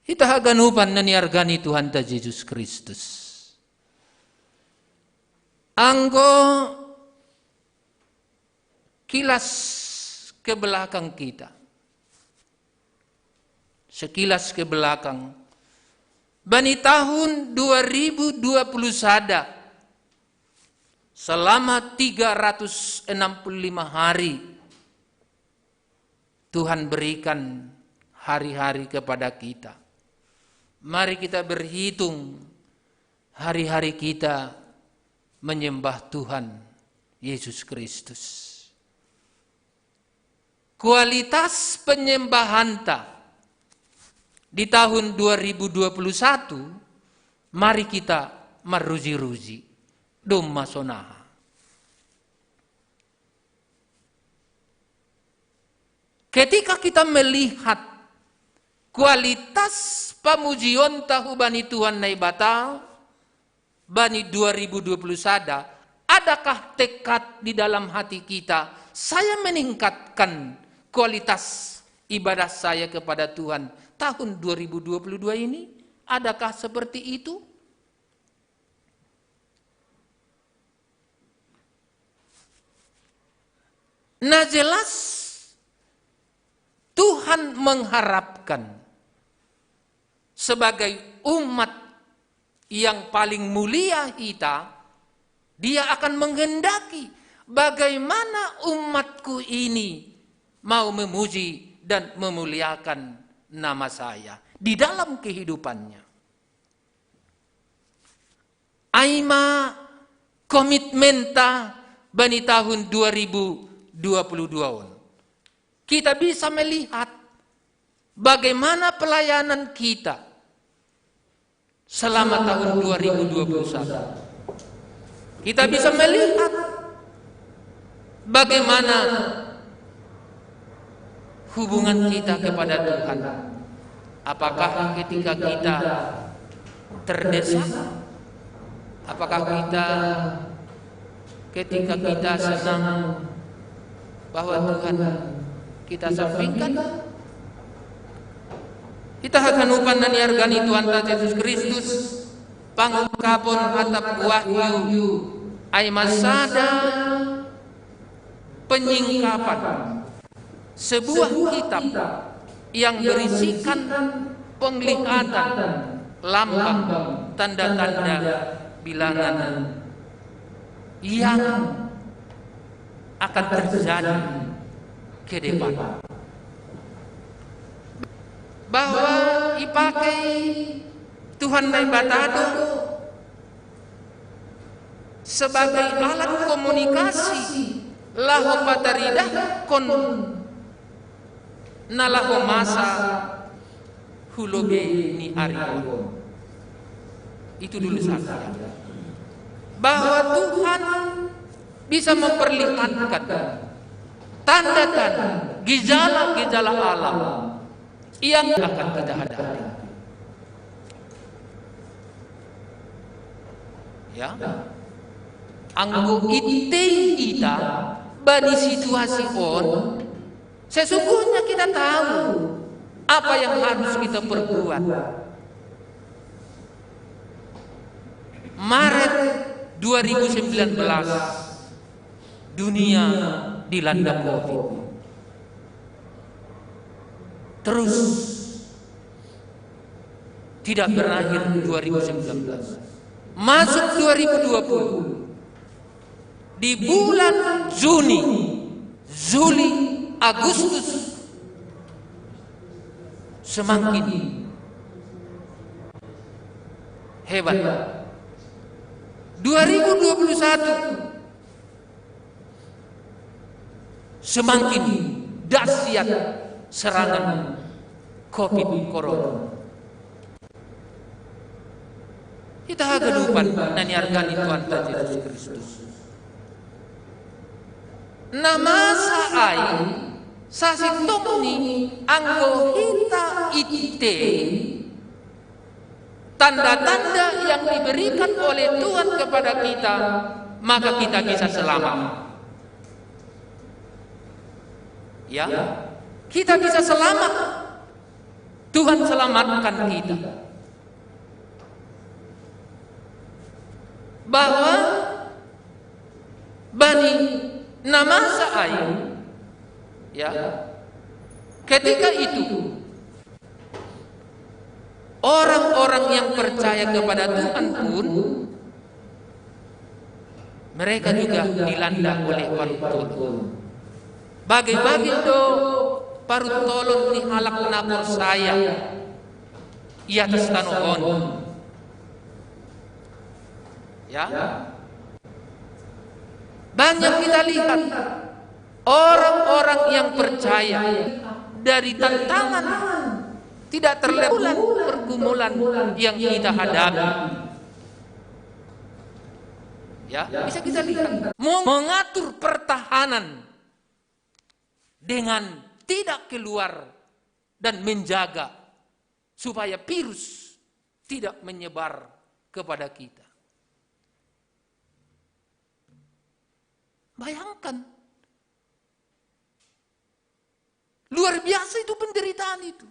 Hita haganupan na niargani Tuhanta Jesus Kristus. Anggo kilas ke belakang kita. Sekilas ke belakang. Bani tahun dua ribu dua puluh sada, selama tiga ratus enam puluh lima hari, Tuhan berikan hari-hari kepada kita. Mari kita berhitung hari-hari kita menyembah Tuhan Yesus Kristus. Kualitas penyembahanta di tahun dua ribu dua puluh satu, mari kita maruji-ruji. Domma sonaha. Ketika kita melihat kualitas pamujionta hubani Tuhan Naibata bani dua ribu dua puluh sada, adakah tekad di dalam hati kita, saya meningkatkan kualitas ibadah saya kepada Tuhan tahun dua ribu dua puluh dua ini? Adakah seperti itu? Nah, jelas Tuhan mengharapkan sebagai umat yang paling mulia kita, dia akan menghendaki bagaimana umatku ini mau memuji dan memuliakan nama saya di dalam kehidupannya. Ai ma komitmenta bani tahun dua ribu dua puluh dua on. Kita bisa melihat bagaimana pelayanan kita selama tahun dua ribu dua puluh satu. Kita bisa melihat bagaimana hubungan kita kepada Tuhan. Apakah ketika kita terdesak? Apakah kita, ketika kita senang bahwa Tuhan kita sampingkan? Hita haganupan na niargani Tuhanta Jesus Kristus, pangungkapon atap Wahyu ai ma sada penyingkapan, sebuah kitab yang berisikan penglihatan, lambang, tanda-tanda, bilangan. yang akan terjadi ke depan. Bahwa dipakai Tuhan Naibatado sebagai alat komunikasi, laho pataridahkon na laho masa hu lobei ni ari on. Itu dulu satu. Bahwa Tuhan bisa memperlihatkan tanda-tanda, gejala-gejala alam yang akan kita hadapi. Ya. Anggo itei hita bani situasi on, sesungguhnya kita tahu apa yang harus kita perbuat. Maret dua ribu sembilan belas, dunia dilanda covid. Terus tidak berakhir dua ribu sembilan belas. Masuk dua ribu dua puluh. Di bulan Juni, Juli, Agustus, semakin hebat. Dua ribu dua puluh satu, semakin dahsyat serangan covid corona. Hita haganupan na niarga ni Tuhanta Jesus Kristus. Na masa ai, sasintongni anggo hita itei tanda-tanda yang diberikan oleh Tuhan kepada kita, maka kita bisa selamat. Ya, kita bisa selamat. Tuhan selamatkan kita. Bahwa bani na masa ai, ya, ketika itu orang-orang yang percaya kepada Tuhan pun mereka juga dilanda oleh parut tolon. Bagi-bagi do parut tolon ni halak na porsaya i atas tanoh on. Ya. Banyak kita lihat orang-orang yang percaya dari tantangan, tidak terlepas pergumulan yang kita hadapi. Ya, bisa kita lihat mengatur pertahanan dengan tidak keluar dan menjaga supaya virus tidak menyebar kepada kita. Bayangkan, luar biasa itu penderitaan itu.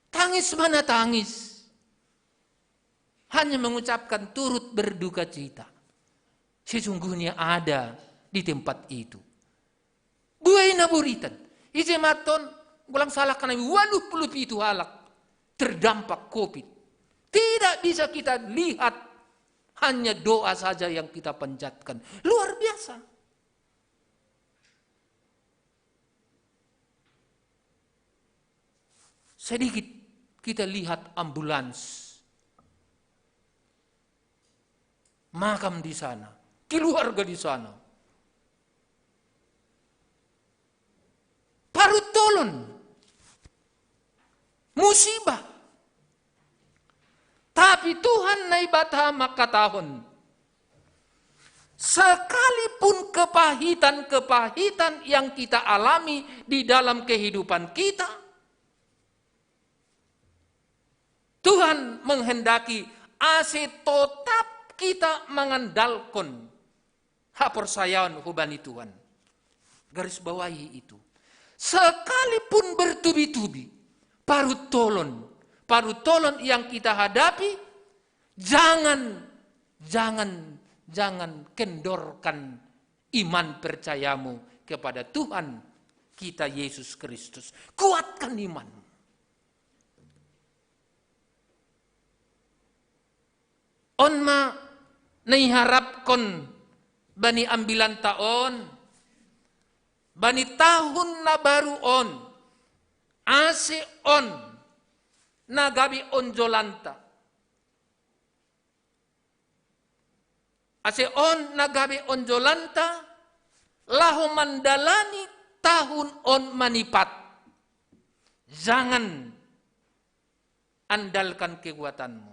Tangis mana tangis, hanya mengucapkan turut berduka cita. Sesungguhnya ada di tempat itu. Buei na buritan, ise ma annon, golang salah kan, waluh puluh pitu halak terdampak covid. Tidak bisa kita lihat, hanya doa saja yang kita panjatkan. Luar biasa. Sedikit kita lihat ambulans, makam di sana, keluarga di sana. Parut tolon, musibah. Tapi Tuhan Naibata mangkatahon, sekalipun kepahitan-kepahitan yang kita alami di dalam kehidupan kita, Tuhan menghendaki ase totap kita mangandalkon haporsayaon hubani Tuhan. Garis bawahi itu. Sekalipun bertubi-tubi parut tolon, parut tolon yang kita hadapi, jangan, jangan, jangan kendorkan iman percayamu kepada Tuhan kita Yesus Kristus. Kuatkan imanmu. On ma naiharapkon bani ambilanta on, bani tahun na baru on, ase on na gabe onjolanta. Ase on na gabe onjolanta, laho mandalani tahun on manipat. Jangan andalkan kekuatanmu.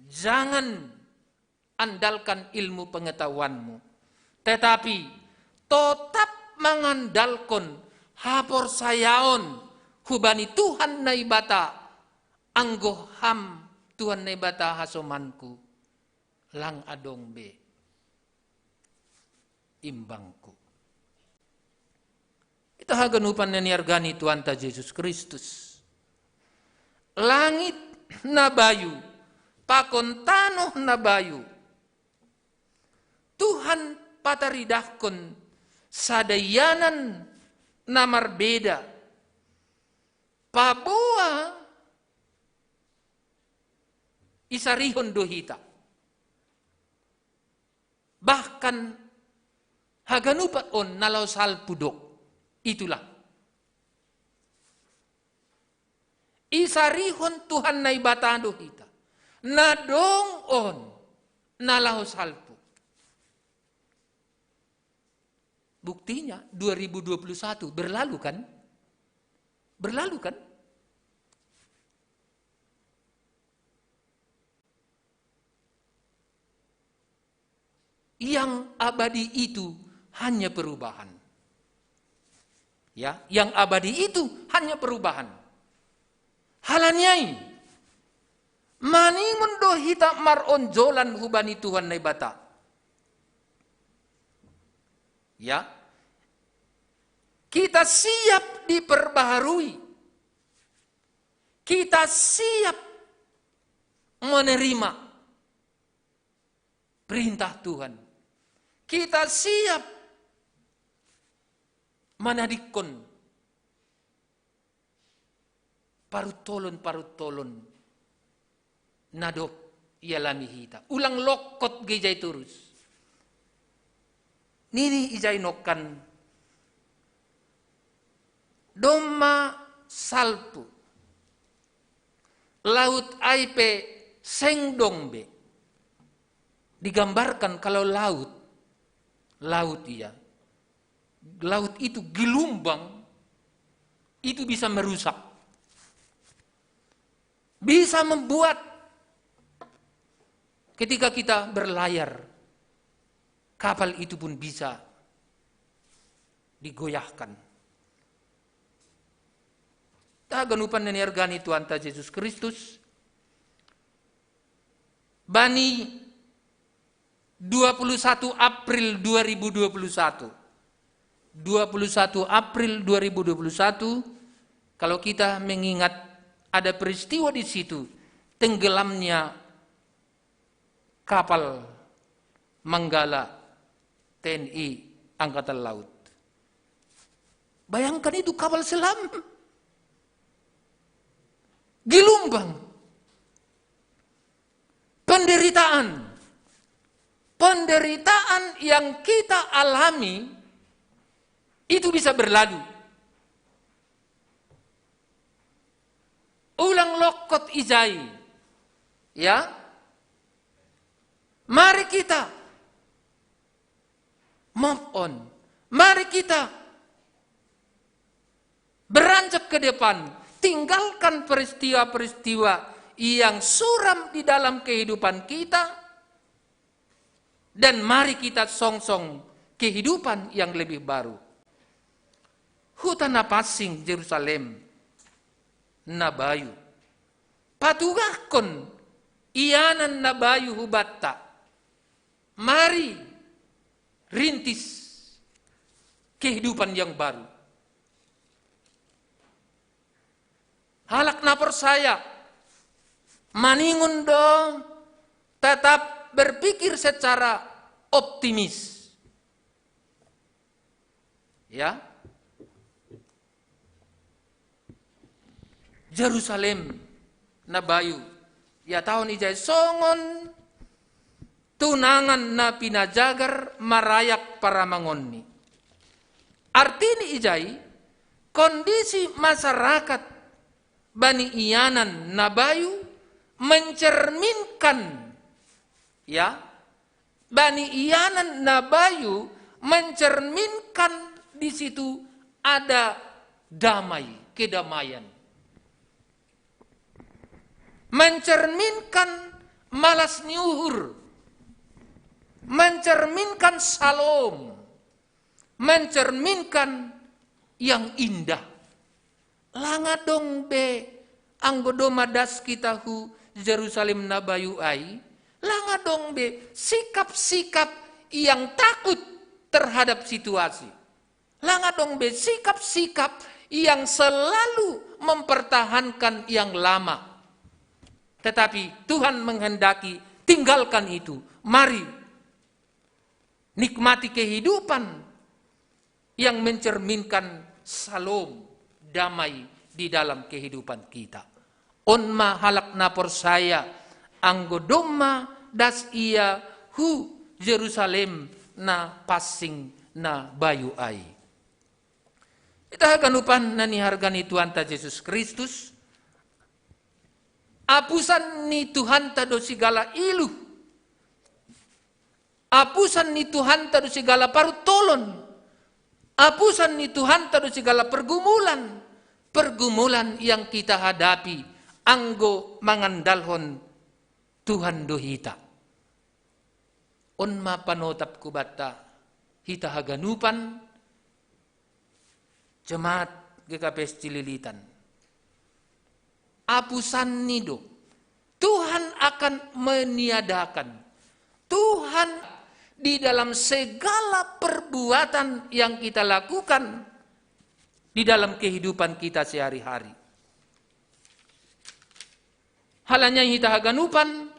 Jangan andalkan ilmu pengetahuanmu. Tetapi totap mangandalkon haporsayaon hubani Tuhan Naibata, anggo Ham Tuhan Naibata hasomanku, lang adong be imbangku. Ita haganupan na niarga ni Tuhanta Jesus Kristus. Langit na bayu, pakon tanoh na bayu. Tuhan pataridahkon sada ianan na marbeda. Paboa isarihon do hita. Bahkan haganupan on na laho salpu do. Itulah. Isarihon Tuhan Naibata do hita. Na dong on na laho salpu. Buktinya dua ribu dua puluh satu berlalu kan? Berlalu kan? Yang abadi itu hanya perubahan. Ya, yang abadi itu hanya perubahan. Halani ai, maningon do hita maronjolan hubani Tuhan Naibata. Ya. Kita siap diperbaharui. Kita siap menerima perintah Tuhan. Kita siap manadikkon parutolon-parutolon na dob ialami hita. Ulang lokkot ge ijai torus. Nini ijai nongkan, domma salpu. Laut ai pe seng dong be. Digambarkan kalau laut, laut ia, laut itu gelombang, itu bisa merusak. Bisa membuat ketika kita berlayar, kapal itu pun bisa digoyahkan. Haganupan na niarga ni Tuhanta Jesus Kristus, bani dua puluh satu April dua ribu dua puluh satu. Dua puluh satu April dua ribu dua puluh satu, kalau kita mengingat, ada peristiwa di situ, tenggelamnya kapal Manggala T N I Angkatan Laut. Bayangkan itu, kapal selam. Gelombang. Penderitaan. Penderitaan yang kita alami itu bisa berlalu. Ulang lokkot ijai. Ya. Mari kita move on. Mari kita beranjak ke depan. Tinggalkan peristiwa-peristiwa yang suram di dalam kehidupan kita. Dan mari kita songsong kehidupan yang lebih baru. Huta na pansing Jerusalem na bayu. Patugahkon ianan na bayu hubanta. Mari rintis kehidupan yang baru. Halak na porsaya, maningon do tetap berpikir secara optimis. Ya. Jerusalem na bayu. Ia tahun ijai songon tunangan na pinajagar marayak paramangonni. Artini ijai, kondisi masyarakat bani ianan na bayu mencerminkan, ya, bani ianan na bayu mencerminkan di situ ada damai, kedamaian. Mencerminkan malas ni uhur, mencerminkan salom, mencerminkan yang indah. Langa dong be anggo domma das hita hu Jerusalem na bayu ai, langa dong be sikap-sikap yang takut terhadap situasi. Langa dong be sikap-sikap yang selalu mempertahankan yang lama. Tetapi Tuhan menghendaki, tinggalkan itu. Mari nikmati kehidupan yang mencerminkan salom, damai di dalam kehidupan kita. On ma halak na porsaya, anggo domma das ia hu Jerusalem na pansing na bayu ai. Hita haganupan na niharga ni Tuhanta Jesus Kristus, apusan ni Tuhanta do sigala ilu, apusan ni Tuhanta do sigala parutolon, apusan ni Tuhanta do sigala pergumulan, pergumulan yang kita hadapi, anggo mangandalhon Tuhan do hita. On ma panotap ku banta, hita haganupan, jemaat G K P S Cililitan. Apusan ni do. Tuhan akan meniadakan. Tuhan di dalam segala perbuatan yang kita lakukan di dalam kehidupan kita sehari-hari. Halanya hita haganupan,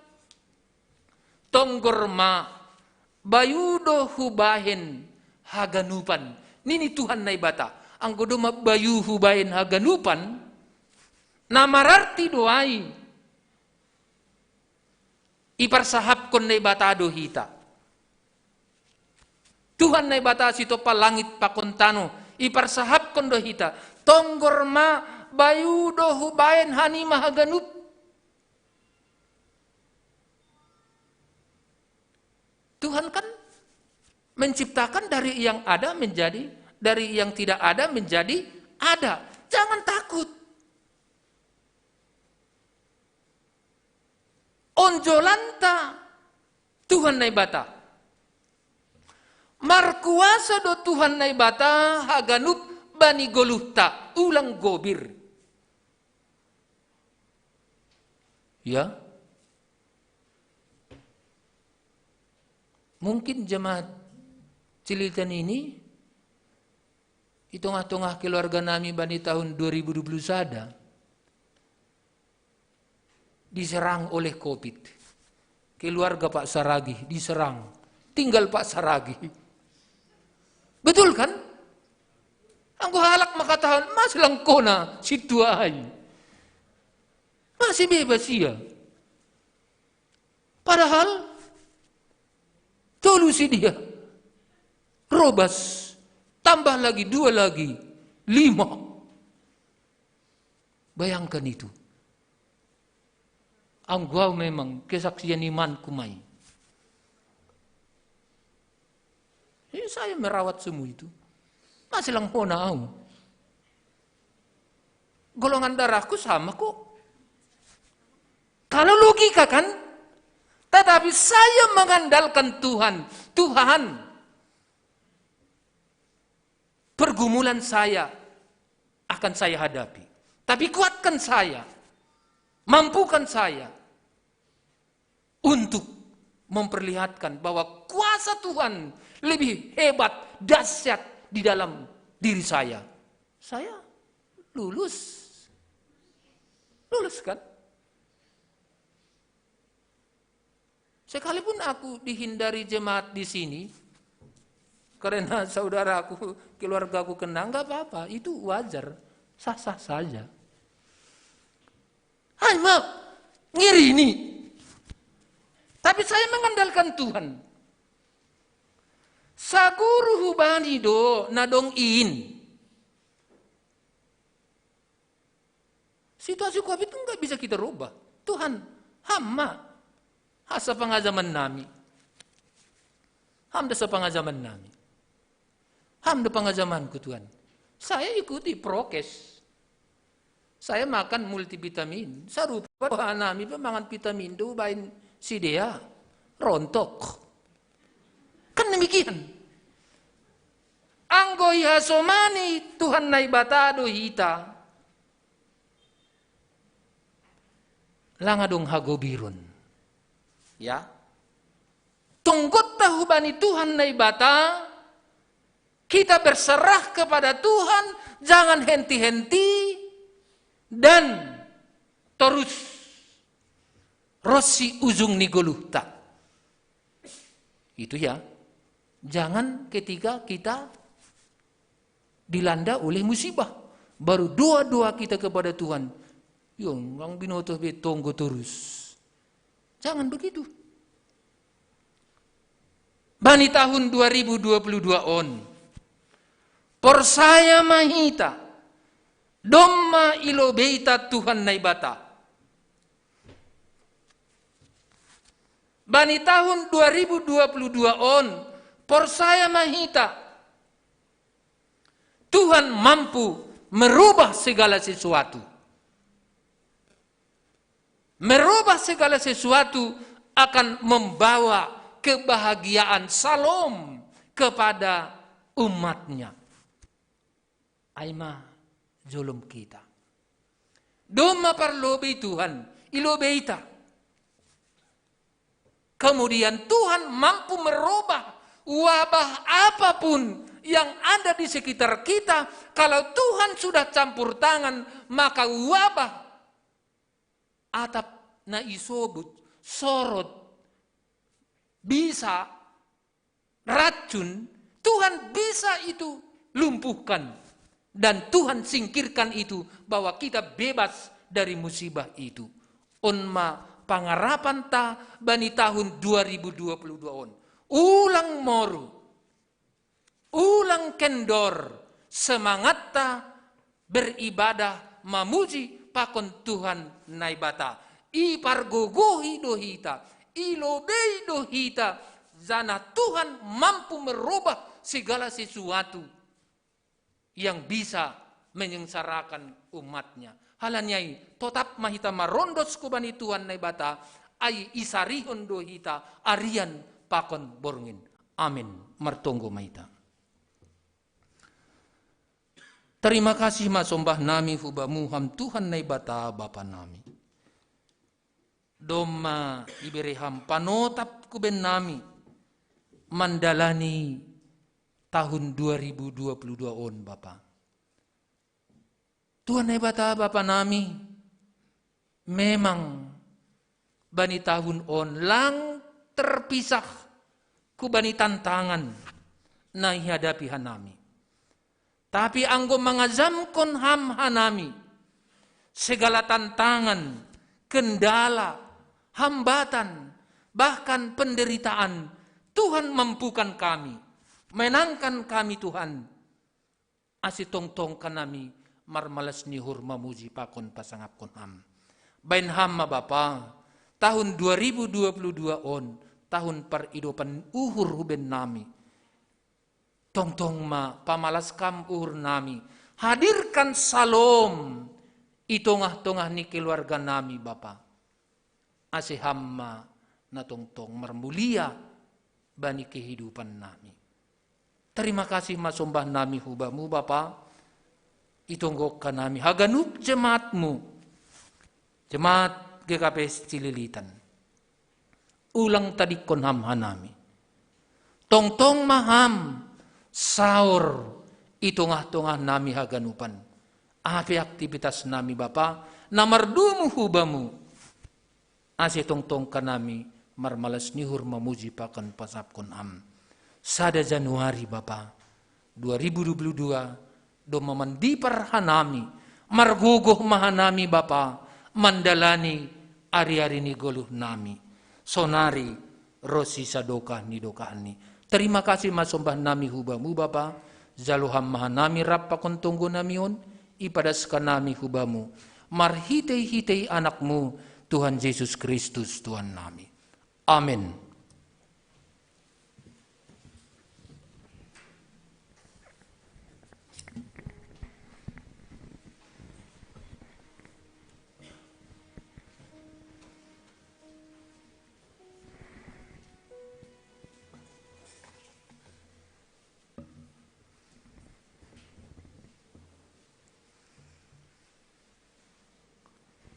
tonggor ma, bayu do hubahen haganupan, nini Tuhan Naibata. Anggo domma bayu hubahen haganupan, na mararti do ai iparsahapkon Naibata do hita. Tuhan Naibata sitompa langit pakon tano, iparsahapkon do hita, tonggor ma, bayu do hubahen hanima haganup. Tuhan kan menciptakan dari yang ada menjadi, dari yang tidak ada menjadi ada. Jangan takut. Onjolanta Tuhan Naibata. Markuasa do Tuhan Naibata haganup bani goluhta, ulang gobir. Ya. Mungkin jemaat Cililitan ini di tengah-tengah keluarga nami bani tahun dua ribu dua puluh sada diserang oleh covid. Keluarga Pak Saragi diserang. Tinggal Pak Saragi. Betul kan? Anggo halak mangkatahon, masih langkona situai. Masih bebas ia. Padahal tolu si dia. Robas. Tambah lagi, dua lagi. Lima. Bayangkan itu. Anggo au memang kesaksian imanku mai. Ini saya merawat semua itu. Masih langkona au. Golongan darahku sama kok. Kalau logika kan? Tetapi saya mengandalkan Tuhan. Tuhan, pergumulan saya akan saya hadapi. Tapi kuatkan saya, mampukan saya untuk memperlihatkan bahwa kuasa Tuhan lebih hebat, dahsyat di dalam diri saya. Saya lulus. Lulus kan? Sekalipun aku dihindari jemaat di sini, karena saudaraku, keluargaku kena, nggak apa-apa, itu wajar, sah-sah saja. Hai, maaf, ngiri ini. Tapi saya mengandalkan Tuhan. Saguru hubani do na dong in. Situasi covid itu nggak bisa kita rubah. Tuhan, ham ma. Hasa pangazaman nami. Ham da sa pangazaman nami. Ham da pangazamanku, Tuhan. Saya ikuti prokes. Saya makan multivitamin. Sarupa doha nami pe mangan vitamin do bain sidea. Rontok. Kan demikian. Anggo ihasomani Tuhan Naibata do hita. Langa dong hagobiron. Ya. Tonggotta hubani Tuhan Naibata, kita berserah kepada Tuhan, jangan henti-henti, dan terus ro si ujung ni goluhta. Itu ya. Jangan ketika kita dilanda oleh musibah, baru doa-doa kita kepada Tuhan. Yo, ngang binoto be tonggo terus. Jangan begitu. Bani tahun dua ribu dua puluh dua on. Porsaya ma hita. Domma ilobeita Tuhan Naibata. Bani tahun dua ribu dua puluh dua on, porsaya ma hita. Tuhan mampu merubah segala sesuatu. Merubah segala sesuatu akan membawa kebahagiaan, salom kepada umatnya. Ai ma jolom kita. Domma parlobei Tuhan, ilobeita. Kemudian Tuhan mampu merubah wabah apapun yang ada di sekitar kita. Kalau Tuhan sudah campur tangan, maka wabah atap na isobut, sorot, bisa, racun, Tuhan bisa itu lumpuhkan. Dan Tuhan singkirkan itu, bahwa kita bebas dari musibah itu. On ma pangarapanta bani tahun dua ribu dua puluh dua on. Ulang moru, ulang kendor semangatta beribadah mamuji pakon Tuhan Naibata. Ipargogohi do hita, ilobei do hita, janah Tuhan mampu merubah segala sesuatu yang bisa menyengsarakan umatnya. Halani ai, totap ma hita marondos hubani Tuhan Naibata, ai isarihon do hita arian pakon borngin. Amin. Martonggo ma hita. Terima kasih ma sombah nami hubamu ham Tuhan Naibata Bapa nami. Domma ibere ham panotap hubennami mandalani tahun dua ribu dua puluh dua on, Bapa. Tuhan Naibata Bapa nami, memang bani tahun on lang terpisah hubani tantangan na ihadapi hanami. Tapi anggo mangajamkon ham hanami, segala tantangan, kendala, hambatan, bahkan penderitaan, Tuhan mampukan kami, menangkan kami Tuhan, ase tongtong hanami marmalas ni uhur mamuji pakon pasangapkon ham. Baen ham ma Bapa, tahun dua ribu dua puluh dua on, tahun paridopan uhur hubennami. Tongtong ma pamalas kam uhur nami. Hadirkan salom i tongah-tongah ni keluarga nami, Bapa. Ase ham ma na tongtong marmulia bani kehidupan nami. Terima kasih ma sombah nami hubamu, Bapa. Itonggok hanami haganup jemaatmu. Jemaat G K P S Cililitan. Ulang tadingkon ham hanami. Tongtong ma ham saor i tongah-tongah nami haganupan. Aha pe aktivitas nami Bapa, na mardomu hubamu. Ase tongtong hanami marmalas ni uhur mamuji pakon pasangapkon ham. Sada Januari Bapa, dua ribu dua puluh dua, domma mandipar hanami, margogoh ma hanami Bapa, mandalani ari-ari ni goluh nami. Sonari ro sisadokah ni dokahni. Terima kasih ma sombahnami hu Bamu Bapa, jalo Ham ma hanami rap pakon tonggonami on, ipadaskon nami hu Bamu, marhitei-hitei Anakmu, Tuhan Jesus Kristus Tuhannami. Amen.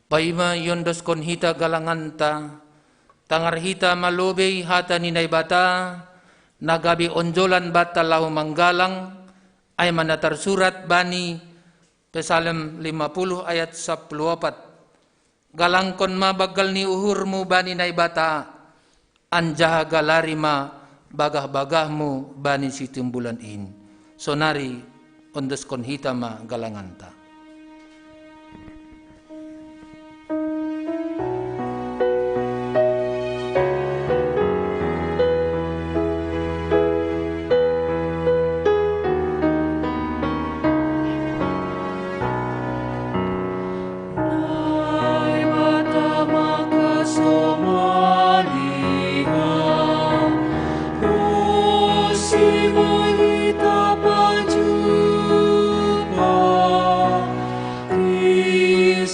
Paima iondoskon hita galanganta, tangar hita ma lobei hata ni Naibata, na gabe onjolan banta laho manggalang, ai ma na tarsurat bani Psalm lima puluh ayat sampulu opat. Galangkon ma banggal ni uhurmu bani Naibata, anjaha galari ma bagah-bagahmu bani situmbulan in. Sonari ondoskon hita ma galanganta.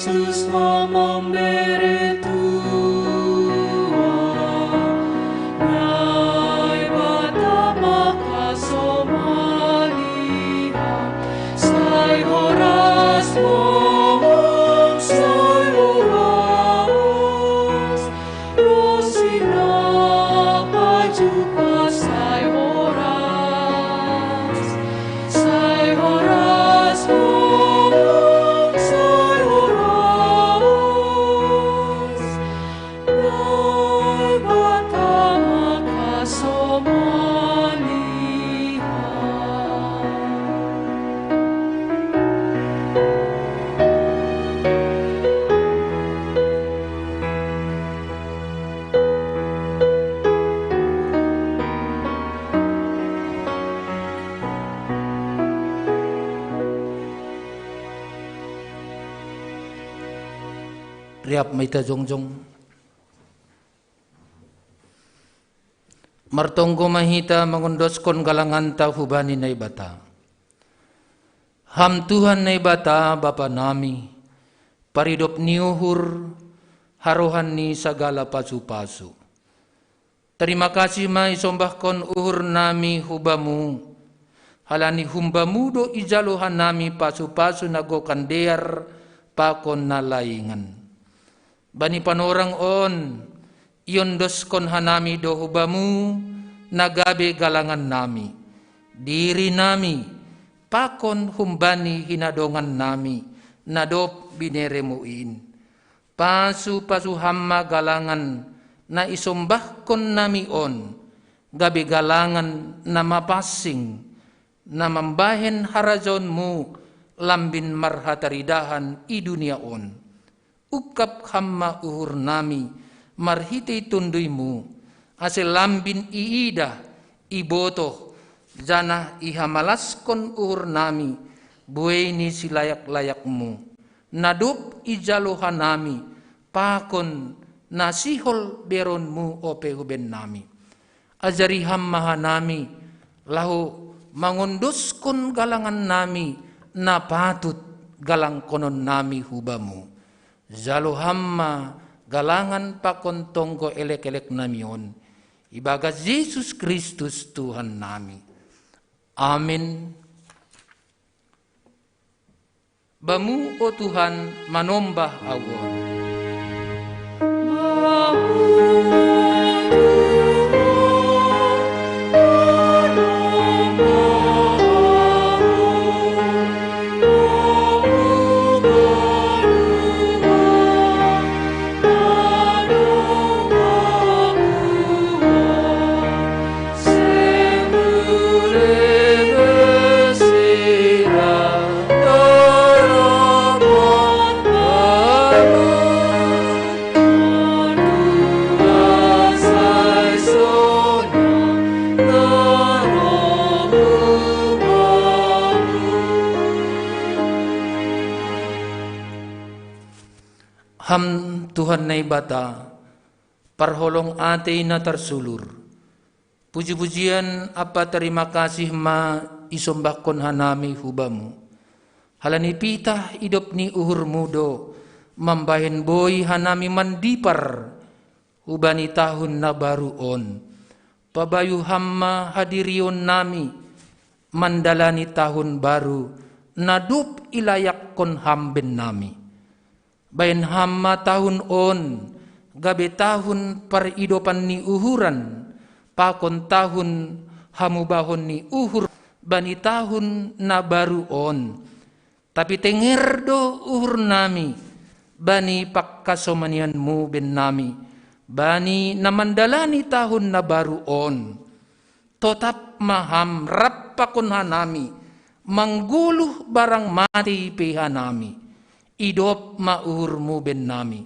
Kristus ma mambere tua, Naibata ma kasomalian, sai horas mo, sai horas. Rosina pajuka sai horas, sai horas, sai horas. Naibata ma kasomalian. Riap ma hita jongjong. Martonggo ma hita mangondoskon galanganta hubani Naibata. Ham Tuhan Naibata Bapa nami, paridop ni uhur, harohan ni sagala pasu-pasu. Terima kasih ma isombahkon uhur nami hu Bamu, halani hum Bamu do ijalo hanami pasu-pasu na gokan dear pakon na laingan. Bani panorang on, iondoskon hanami do hu Bamu na gabe galangan nami, diri nami, pakon humbani hinadongan nami, na dob binereMu in. Pasu-pasu Ham ma galangan na isombahkon nami on, gabe galangan na mapansing, na mambahen harajaonMu lambin marhataridahan i dunia on. Ungkap Ham ma uhur nami marhitei TonduyMu, ase lambin iidah, ibotoh, janah ihamalaskon uhur nami buei ni silayak-layakMu, na dob ijalo hanami pakon na sihol beronMu ope hu bennami. Ajari Ham ma hanami, laho mangondoskon galangan nami na patut galangkonon nami hu Bamu. Jalo Ham ma galangan pakon tonggo elek-elek nami on, ibagas Jesus Kristus Tuhan nami. Amin. Bamu, o Tuhan, manombah ahu on. Ham Tuhan Naibata, parholong atei na tarsulur. Puji-pujian ampa tarima kasih ma isombahkon hanami hu Bamu. Halani pitah idop ni uhurMu do, mambahen boi hanami mandipar hubani tahun na baru on. Pabayu Ham ma hadirionnami mandalani tahun baru, na dob ilayakkon Ham bennami. Bahen Ham ma tahun on gabe tahun paridopan ni uhuran, pakon tahun hamubahon ni uhur bani tahun na baru on. Tapi tenger do uhurnami bani pangkasomanianMu bennami, bani na mandalani tahun na baru on. Totap ma Ham rap pakon hanami, manggoluh barang matei pe hanami. Idop ma uhurMu bennami.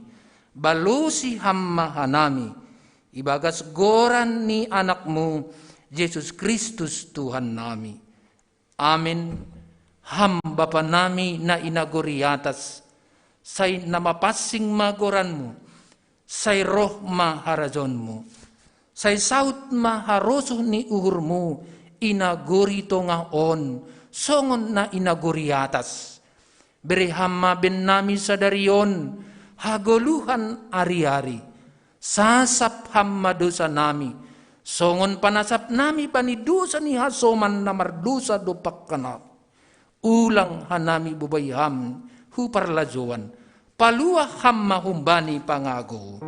Balosi Ham ma hanami, ibagas goran ni AnakMu, Jesus Kristus Tuhannami. Amen. Ham Bapanami na i nagori atas, sai na mapansing ma goranMu, sai roh ma harajaonMu, sai saut ma harosuh ni uhurMu i nagori tongah on, songon na i nagori atas. Bere Ham ma bennami sadari on hagoluhan ari-ari. Sasap Ham ma dosanami, songon panasapnami bani dosa ni hasoman na mardosa dompak hanami. Ulang hanami bobai Ham hu parlajouan, paluah Ham ma humbani pangago.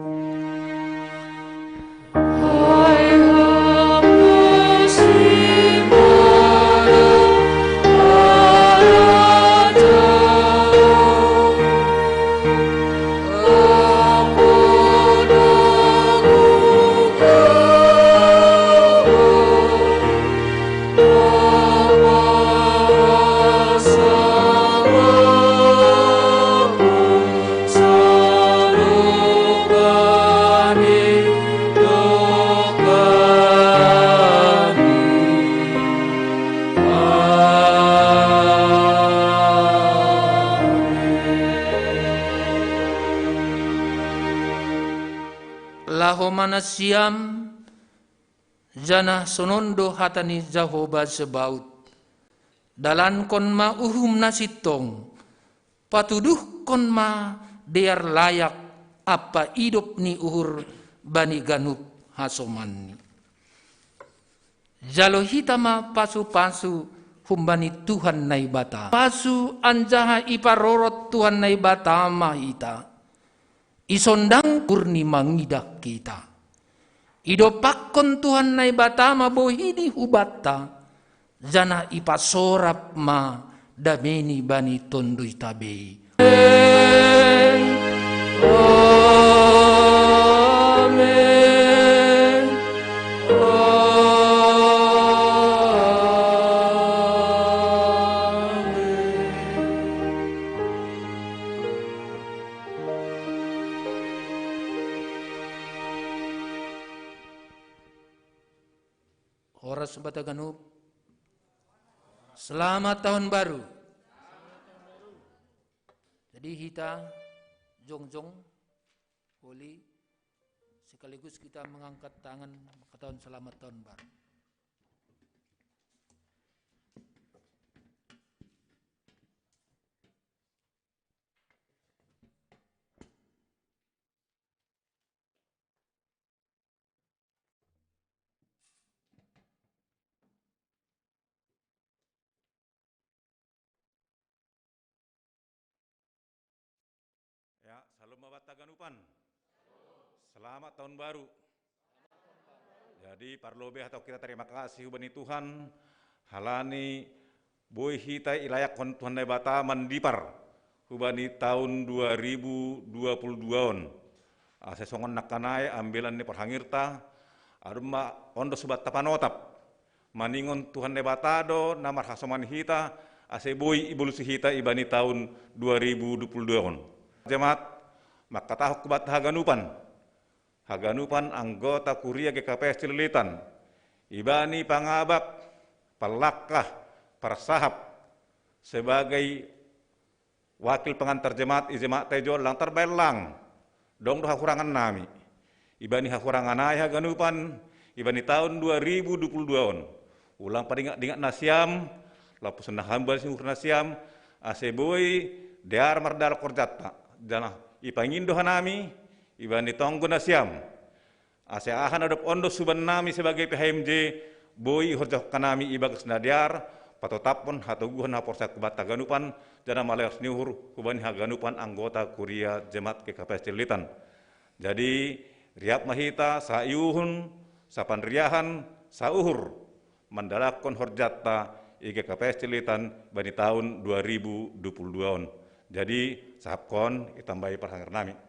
Laho ma nasiam, janah sonon do hata ni Jahowa Zebaot. Dalankon ma uhum na sintong, patuduhkon ma dear layak ampa idop ni uhur bani ganup hasomanni. Jalo hita ma pasu-pasu humbani Tuhan Naibata. Pasu anjaha iparorot Tuhan Naibata ma hita. Isondang uhurni mangidah hita. Idompakkon Tuhan Naibata ma bohi ni hubanta, janah ipasorap ma dameni bani tonduy tabei. Amen. Amen. Horas banta ganup. Selamat tahun baru. Jadi hita jongjong, holi, sekaligus kita mengangkat tangan, mangkatahon selamat tahun baru. Ya, salam ma banta ganupan. Selamat tahun baru. Jadi parlobei hatahon hita tarima kasih hubani Tuhan, halani boi hita ilayakkon Tuhan Naibata mandipar hubani tahun dua ribu dua puluh dua on. Ase songon nangkaning ambelan ni parhangirta, adong ma on do subanta panotap. Maningon Tuhan Naibata do na marhasoman hita, ase boi ibolusi hita ibani tahun dua ribu dua puluh dua on. Jemaat, mangkatahon hubanta haganupan. Haganupan anggota kuria G K P S Cililitan. Ibani pangabak, panlangkah, parsahap sebagai wakil pangantar jemaat i jemaat ta i jolo, lang tarbaen lang. Dong do hahurangan nami. Ibani hahurangan ai haganupan, ibani taun dua ribu dua puluh dua on. Ulang padingat-dingat nasiam, lapuson na hambal sinuhur nasiam, ase boi dear mardalak horjanta. Janah ipangindo hanami, ibani tonggo nasiam. Ase aha na dob ondo suban nami sebagai P H M J, boi ihorjahon hanami ibagas na dear, patotaphon hatoguhon haporsayaon hubanta haganupan, janah maleos ni uhur hubani haganupan anggota kuria jemaat G K P S Cililitan. Jadi, riap ma hita saiuhun, sapanriahan, sauhur, mandalakkon horjanta i G K P S Cililitan bani taun dua ribu dua puluh dua on. Jadi, sahapkon itambai parhangernami.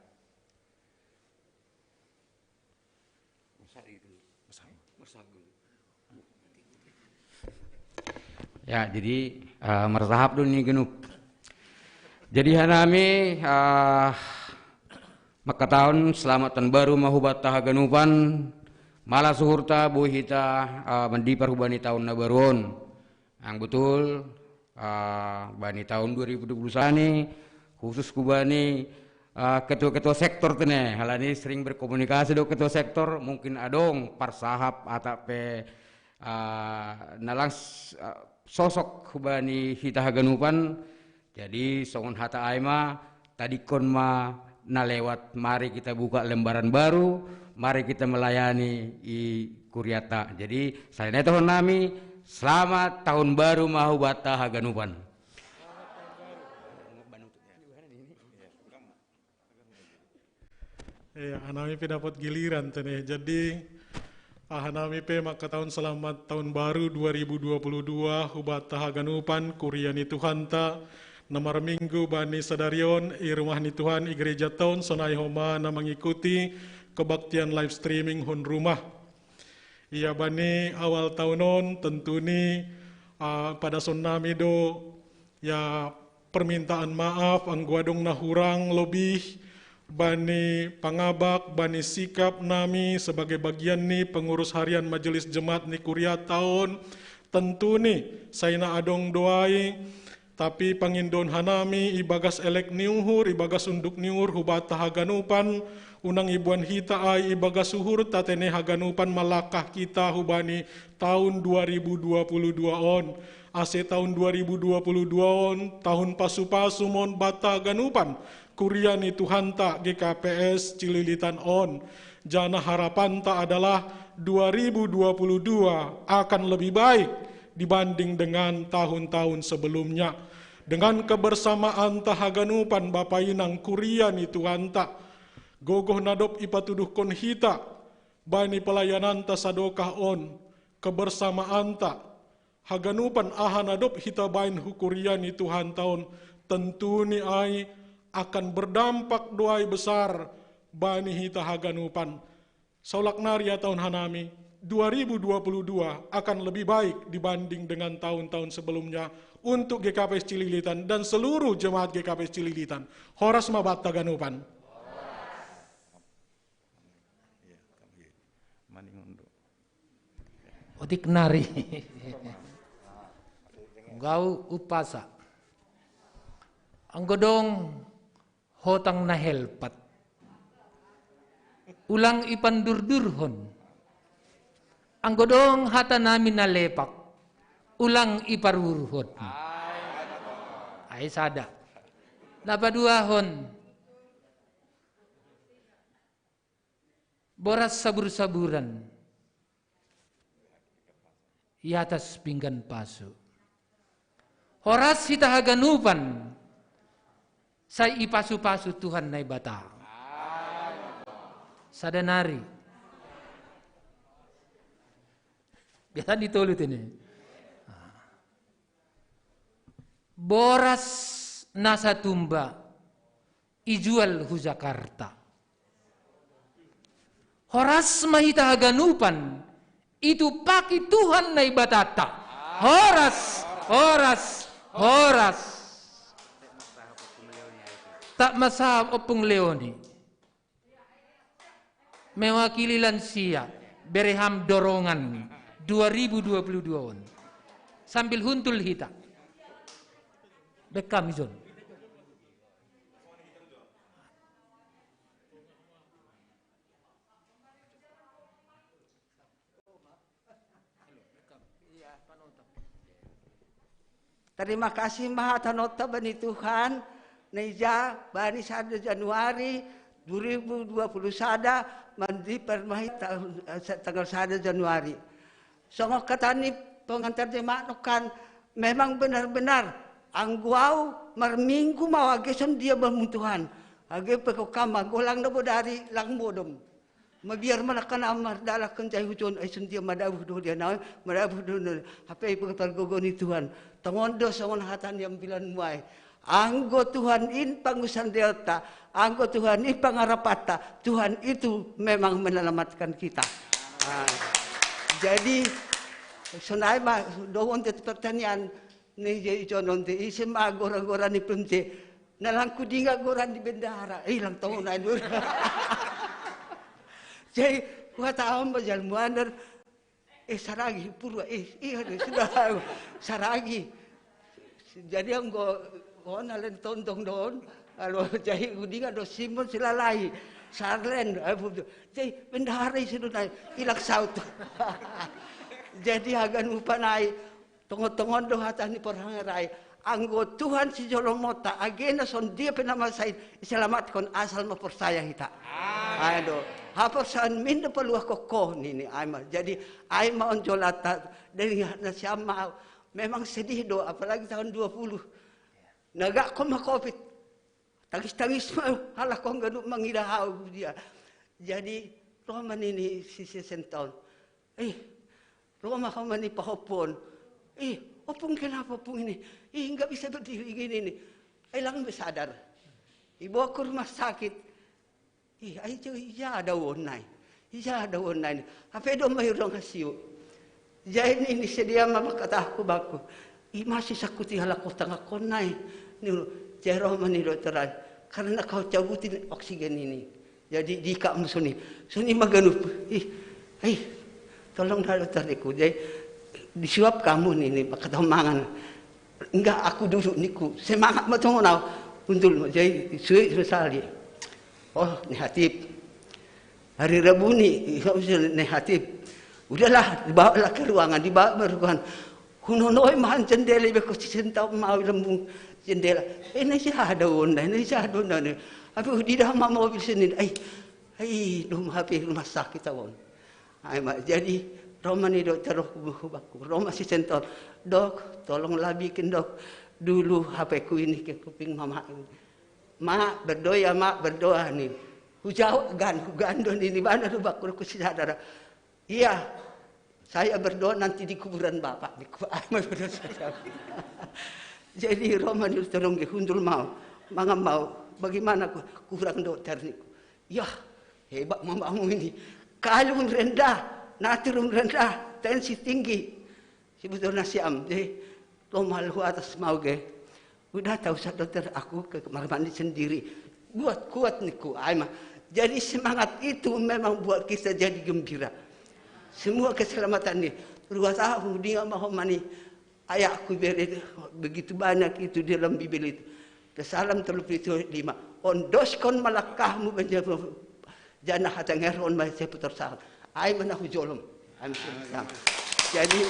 Ya, jadi, eh, marsahap do ni ganup. Jadi hanami, eh, mangkatahon selamat tahun baru ma hubanta haganupan, malas uhurta boi hita, eh, mandipar hubani taun na baru on. Ang betul, ah, bani taun dua ribu dua puluh satu ni, khusus hubani, ah, ketua-ketua sektor tene, halani sering berkomunikasi do ketua sektor, mungkin adong parsahap atap pe, ah, na lang s-, ah, sosok hubani hita haganupan. Jadi songon hata ai ma, tadingkon ma na lewat, mari kita buka lembaran baru, mari kita melayani i kuriata. Jadi, salanai tahun nami, selamat tahun baru ma hubanta haganupan. Iya, hanami pe dapat giliran tene. Jadi, ah, hanami pe mangkatahon selamat tahun baru dua ribu dua puluh dua hubanta haganupan kuria ni Tuhanta, na marminggu bani sadari on i rumah ni Tuhan i gereja taon sonai homa na mangikuti kebaktian live streaming hun rumah. Ia bani awal taun on tentu ni, ah, padason nami do, ya, permintaan maaf anggo adong na hurang lobih, bani pangabak, bani sikap nami sebagai bagian ni pengurus harian majelis jemaat ni kuria taon, tentu ni, sai na adong do ai, tapi pangindoon hanami ibagas elek ni uhur, ibagas unduk ni uhur, hubanta haganupan, unang iboan hita ai ibagas uhurta tene haganupan malangkah hita hubani taun dua ribu dua puluh dua on. Ase taun dua ribu dua puluh dua on, tahun pasu-pasu ma on banta haganupan, kuria ni Tuhanta G K P S Cililitan on. Janah harapanta adalah dua ribu dua puluh dua akan lebih baik dibanding dengan tahun-tahun sebelumnya. Dengan kebersamaanta haganupan bapa inang kuria ni Tuhanta, gogoh na dob ipatuduhkon hita bani pelayananta sadokah on, kebersamaanta, haganupan aha na dob hita baen hu kuria ni Tuhanta on, tentu ni ai akan berdampak do ai besar bani hita haganupan. Saulak nari ia tahun hanami, dua ribu dua puluh dua akan lebih baik dibanding dengan tahun-tahun sebelumnya untuk G K P S Cililitan dan seluruh jemaat G K P S Cililitan. Horas ma banta haganupan. Otik nari. Gau umpasa. Anggo dong hotang na helpat, ulang ipandurdurhon. Anggo dong hata nami na lepak, ulang iparuhurhon. Ai sada. Na paduahon, boras sabur-saburan i atas pinggan pasu. Horas hita haganupan, sai ipasu-pasu Tuhan Naibata. Sada nari. Biasa ditolu tene. Boras na satumba ijual hu Jakarta. Horas ma hita haganupan, itupaki Tuhan Naibatanta. Horas, horas, horas. Tak masahap Ompung Leoni. Mewakili lansia, bere ham dorongan dua ribu dua puluh dua on. Sambil huntul hita. Bekam ison. Terima kasih maha tanotta bani Tuhan, neja bani sada Januari dua ribu dua puluh sada, mandi permahi tahun, eh, tanggal sada Januari. Songo katani pengantar jemaat nokan, memang benar-benar angguau marminggu mau age son dia bermutuhan. Age peko kama golang nebo dari lang bodom. Mabiar malakkan amar dalakkan cai hujon, ai sendia madabuh do dia nawe, madabuh do nawe. Hape ipe ketar gogoni Tuhan. Tongondo songon hata ni ambilan muai. Anggo Tuhan in pangusan delta, anggo Tuhan in pangarapatta, Tuhan itu memang menyelamatkan kita. Ah, jadi, sonai ma dohon te pertanyaan, ni jadi jonon te ise ma gora-gora ni pemte. Nalangku dinga gora ni bendahara, eh, lang tahu na dulu. Jadi, kuat awan bajal muander, eh, saragi, purwa, eh, iya deh, sudah, saragi. Jadi, anggo, oh, nalen tontong don, kalau jadi kudinga do Simon silalai, Sarlen, eh, jadi, bendahara isi do nai, ilang saut. Jadi, hagan upanai, tongon-tongon do hata ni porhangerai. Anggo Tuhan sijolomota, agena son dia penamasain, iselamatkan asal mempercaya hita. Amin. Ayo do. Haporsayaon min do paluah kokko nini, ai ma. Jadi, ai ma on jolata, dari nasiam ma, memang sedih do, apalagi tahun dua puluh. Nagak koma covid. Tangis-tangis ma, halak kong ganup mangidah hau dia. Jadi, roh ma nini si Sesentaun. Eh, roh ma ho mani pahophon. Eh, opung kenapa opung ini? Eh, nggak bisa berdiri gini nih. Eh, lang sadar. Ibawa ke rumah sakit. Ih, ai jo ija ada wonai. Ija ada wonai. Apa do mai ruang hasiu. Jai ni, ni sedia mama kataku baku. I masih sakuti halak kota ngakon nai. Ni jai roh mani dokteran. Karena kau cabutin oksigen ini. Jadi dika musuni. Suni maganup. Ih, ih, tolong dah dokter niku. Jadi disuap kamu ni, ni kata mangan. Enggak, aku duduk niku. Semangat ma tongon au. Untul ma. Jadi suik sesali. Oh, negatif. Hari Rabu ni, negatif. Udahlah, dibawalah ke ruangan, dibawa ke ruangan. Hunonoi mahan jendela, beko Sesentaun mau lembung jendela. Eh, ini si ada onda, ini si ada onda ni. Tapi udah mama mobil sini. Ai, ai, dum hape rumah sakit awon. Ai ma, jadi roh mani dokter roh kubu-, kubaku. Roh ma Sesentaun. Dok, tolonglah bikin dok dulu hapeku ini ke kuping mama ini. Mak, berdoa ya mak, berdoa nih. Hujau gan, hugando ni, ni mana tu bakul ku si sadara. Iya, saya berdoa nanti di kuburan bapak. Di ku-, jadi roh mani tolong ke hundul mau. Mangan mau. Bagaimana ku-, kurang dokter niku. Yah, hebat mamamu ini. Kalium rendah, natrium rendah, tensi tinggi. Sebetulnya siam, jadi roh ma luhu atas mau ke. Udah tak usah dokter, aku ke kamar mandi sendiri. Kuat-kuat niku, ai ma. Jadi semangat itu memang buat kita jadi gembira. Semua keselamatan ni. Ruas ahu dinga ma ho mani. Ayahku bere begitu banyak itu di dalam Bibel itu. Psalm telu puluh lima. Ondoskon ma langkahmu bajana hata ngeron ma seputar saat. Ai ma na hujolom. Ai ma seputar saat. Jadi,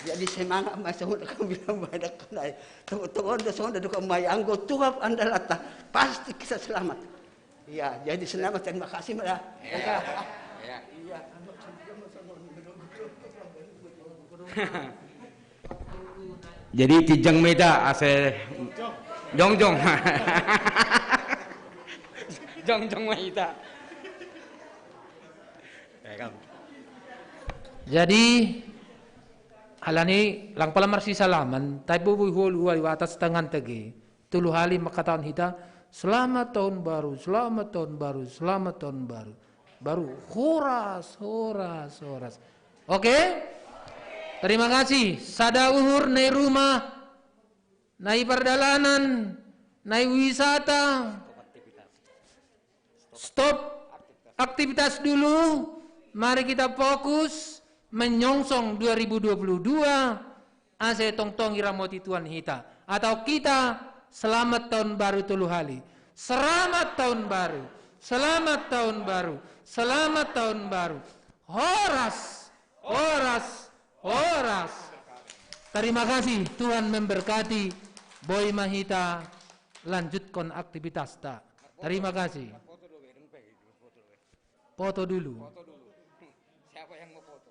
jadi semangat ma songon kami bilang banyak kan ai. Teman-teman do songon do kami anggo Tuhan andalata. Pasti kita selamat. Iya, jadi selamat, terima kasih, Mbak. Iya. Iya. Iya. Jadi tijang meta ase jongjong. Jongjong meta. Ya, kan? Jadi, alani lang pala marsisalaman, tai bubui holu uai watas tangan tege. Tolu hali mangkatahon hita, "Selamat tahun baru, selamat tahun baru, selamat tahun baru." Baru, "Horas, horas, horas." Oke? Terima kasih. Sada uhur nai rumah, nai pardalanan, nai wisata. Stop aktivitas dulu. Mari kita fokus menyongsong dua ribu dua puluh dua. Ase tongtong iramoti Tuhan hita. Atau kita selamat tahun baru tolu hali. Selamat tahun baru. Selamat tahun baru. Selamat tahun baru. Horas. Horas. Horas. Terima kasih, Tuhan memberkati. Boy Mahita, lanjutkan aktivitas ta. Terima kasih. Foto dulu, Pak, foto dulu. Foto dulu. Foto dulu. Siapa yang mau foto?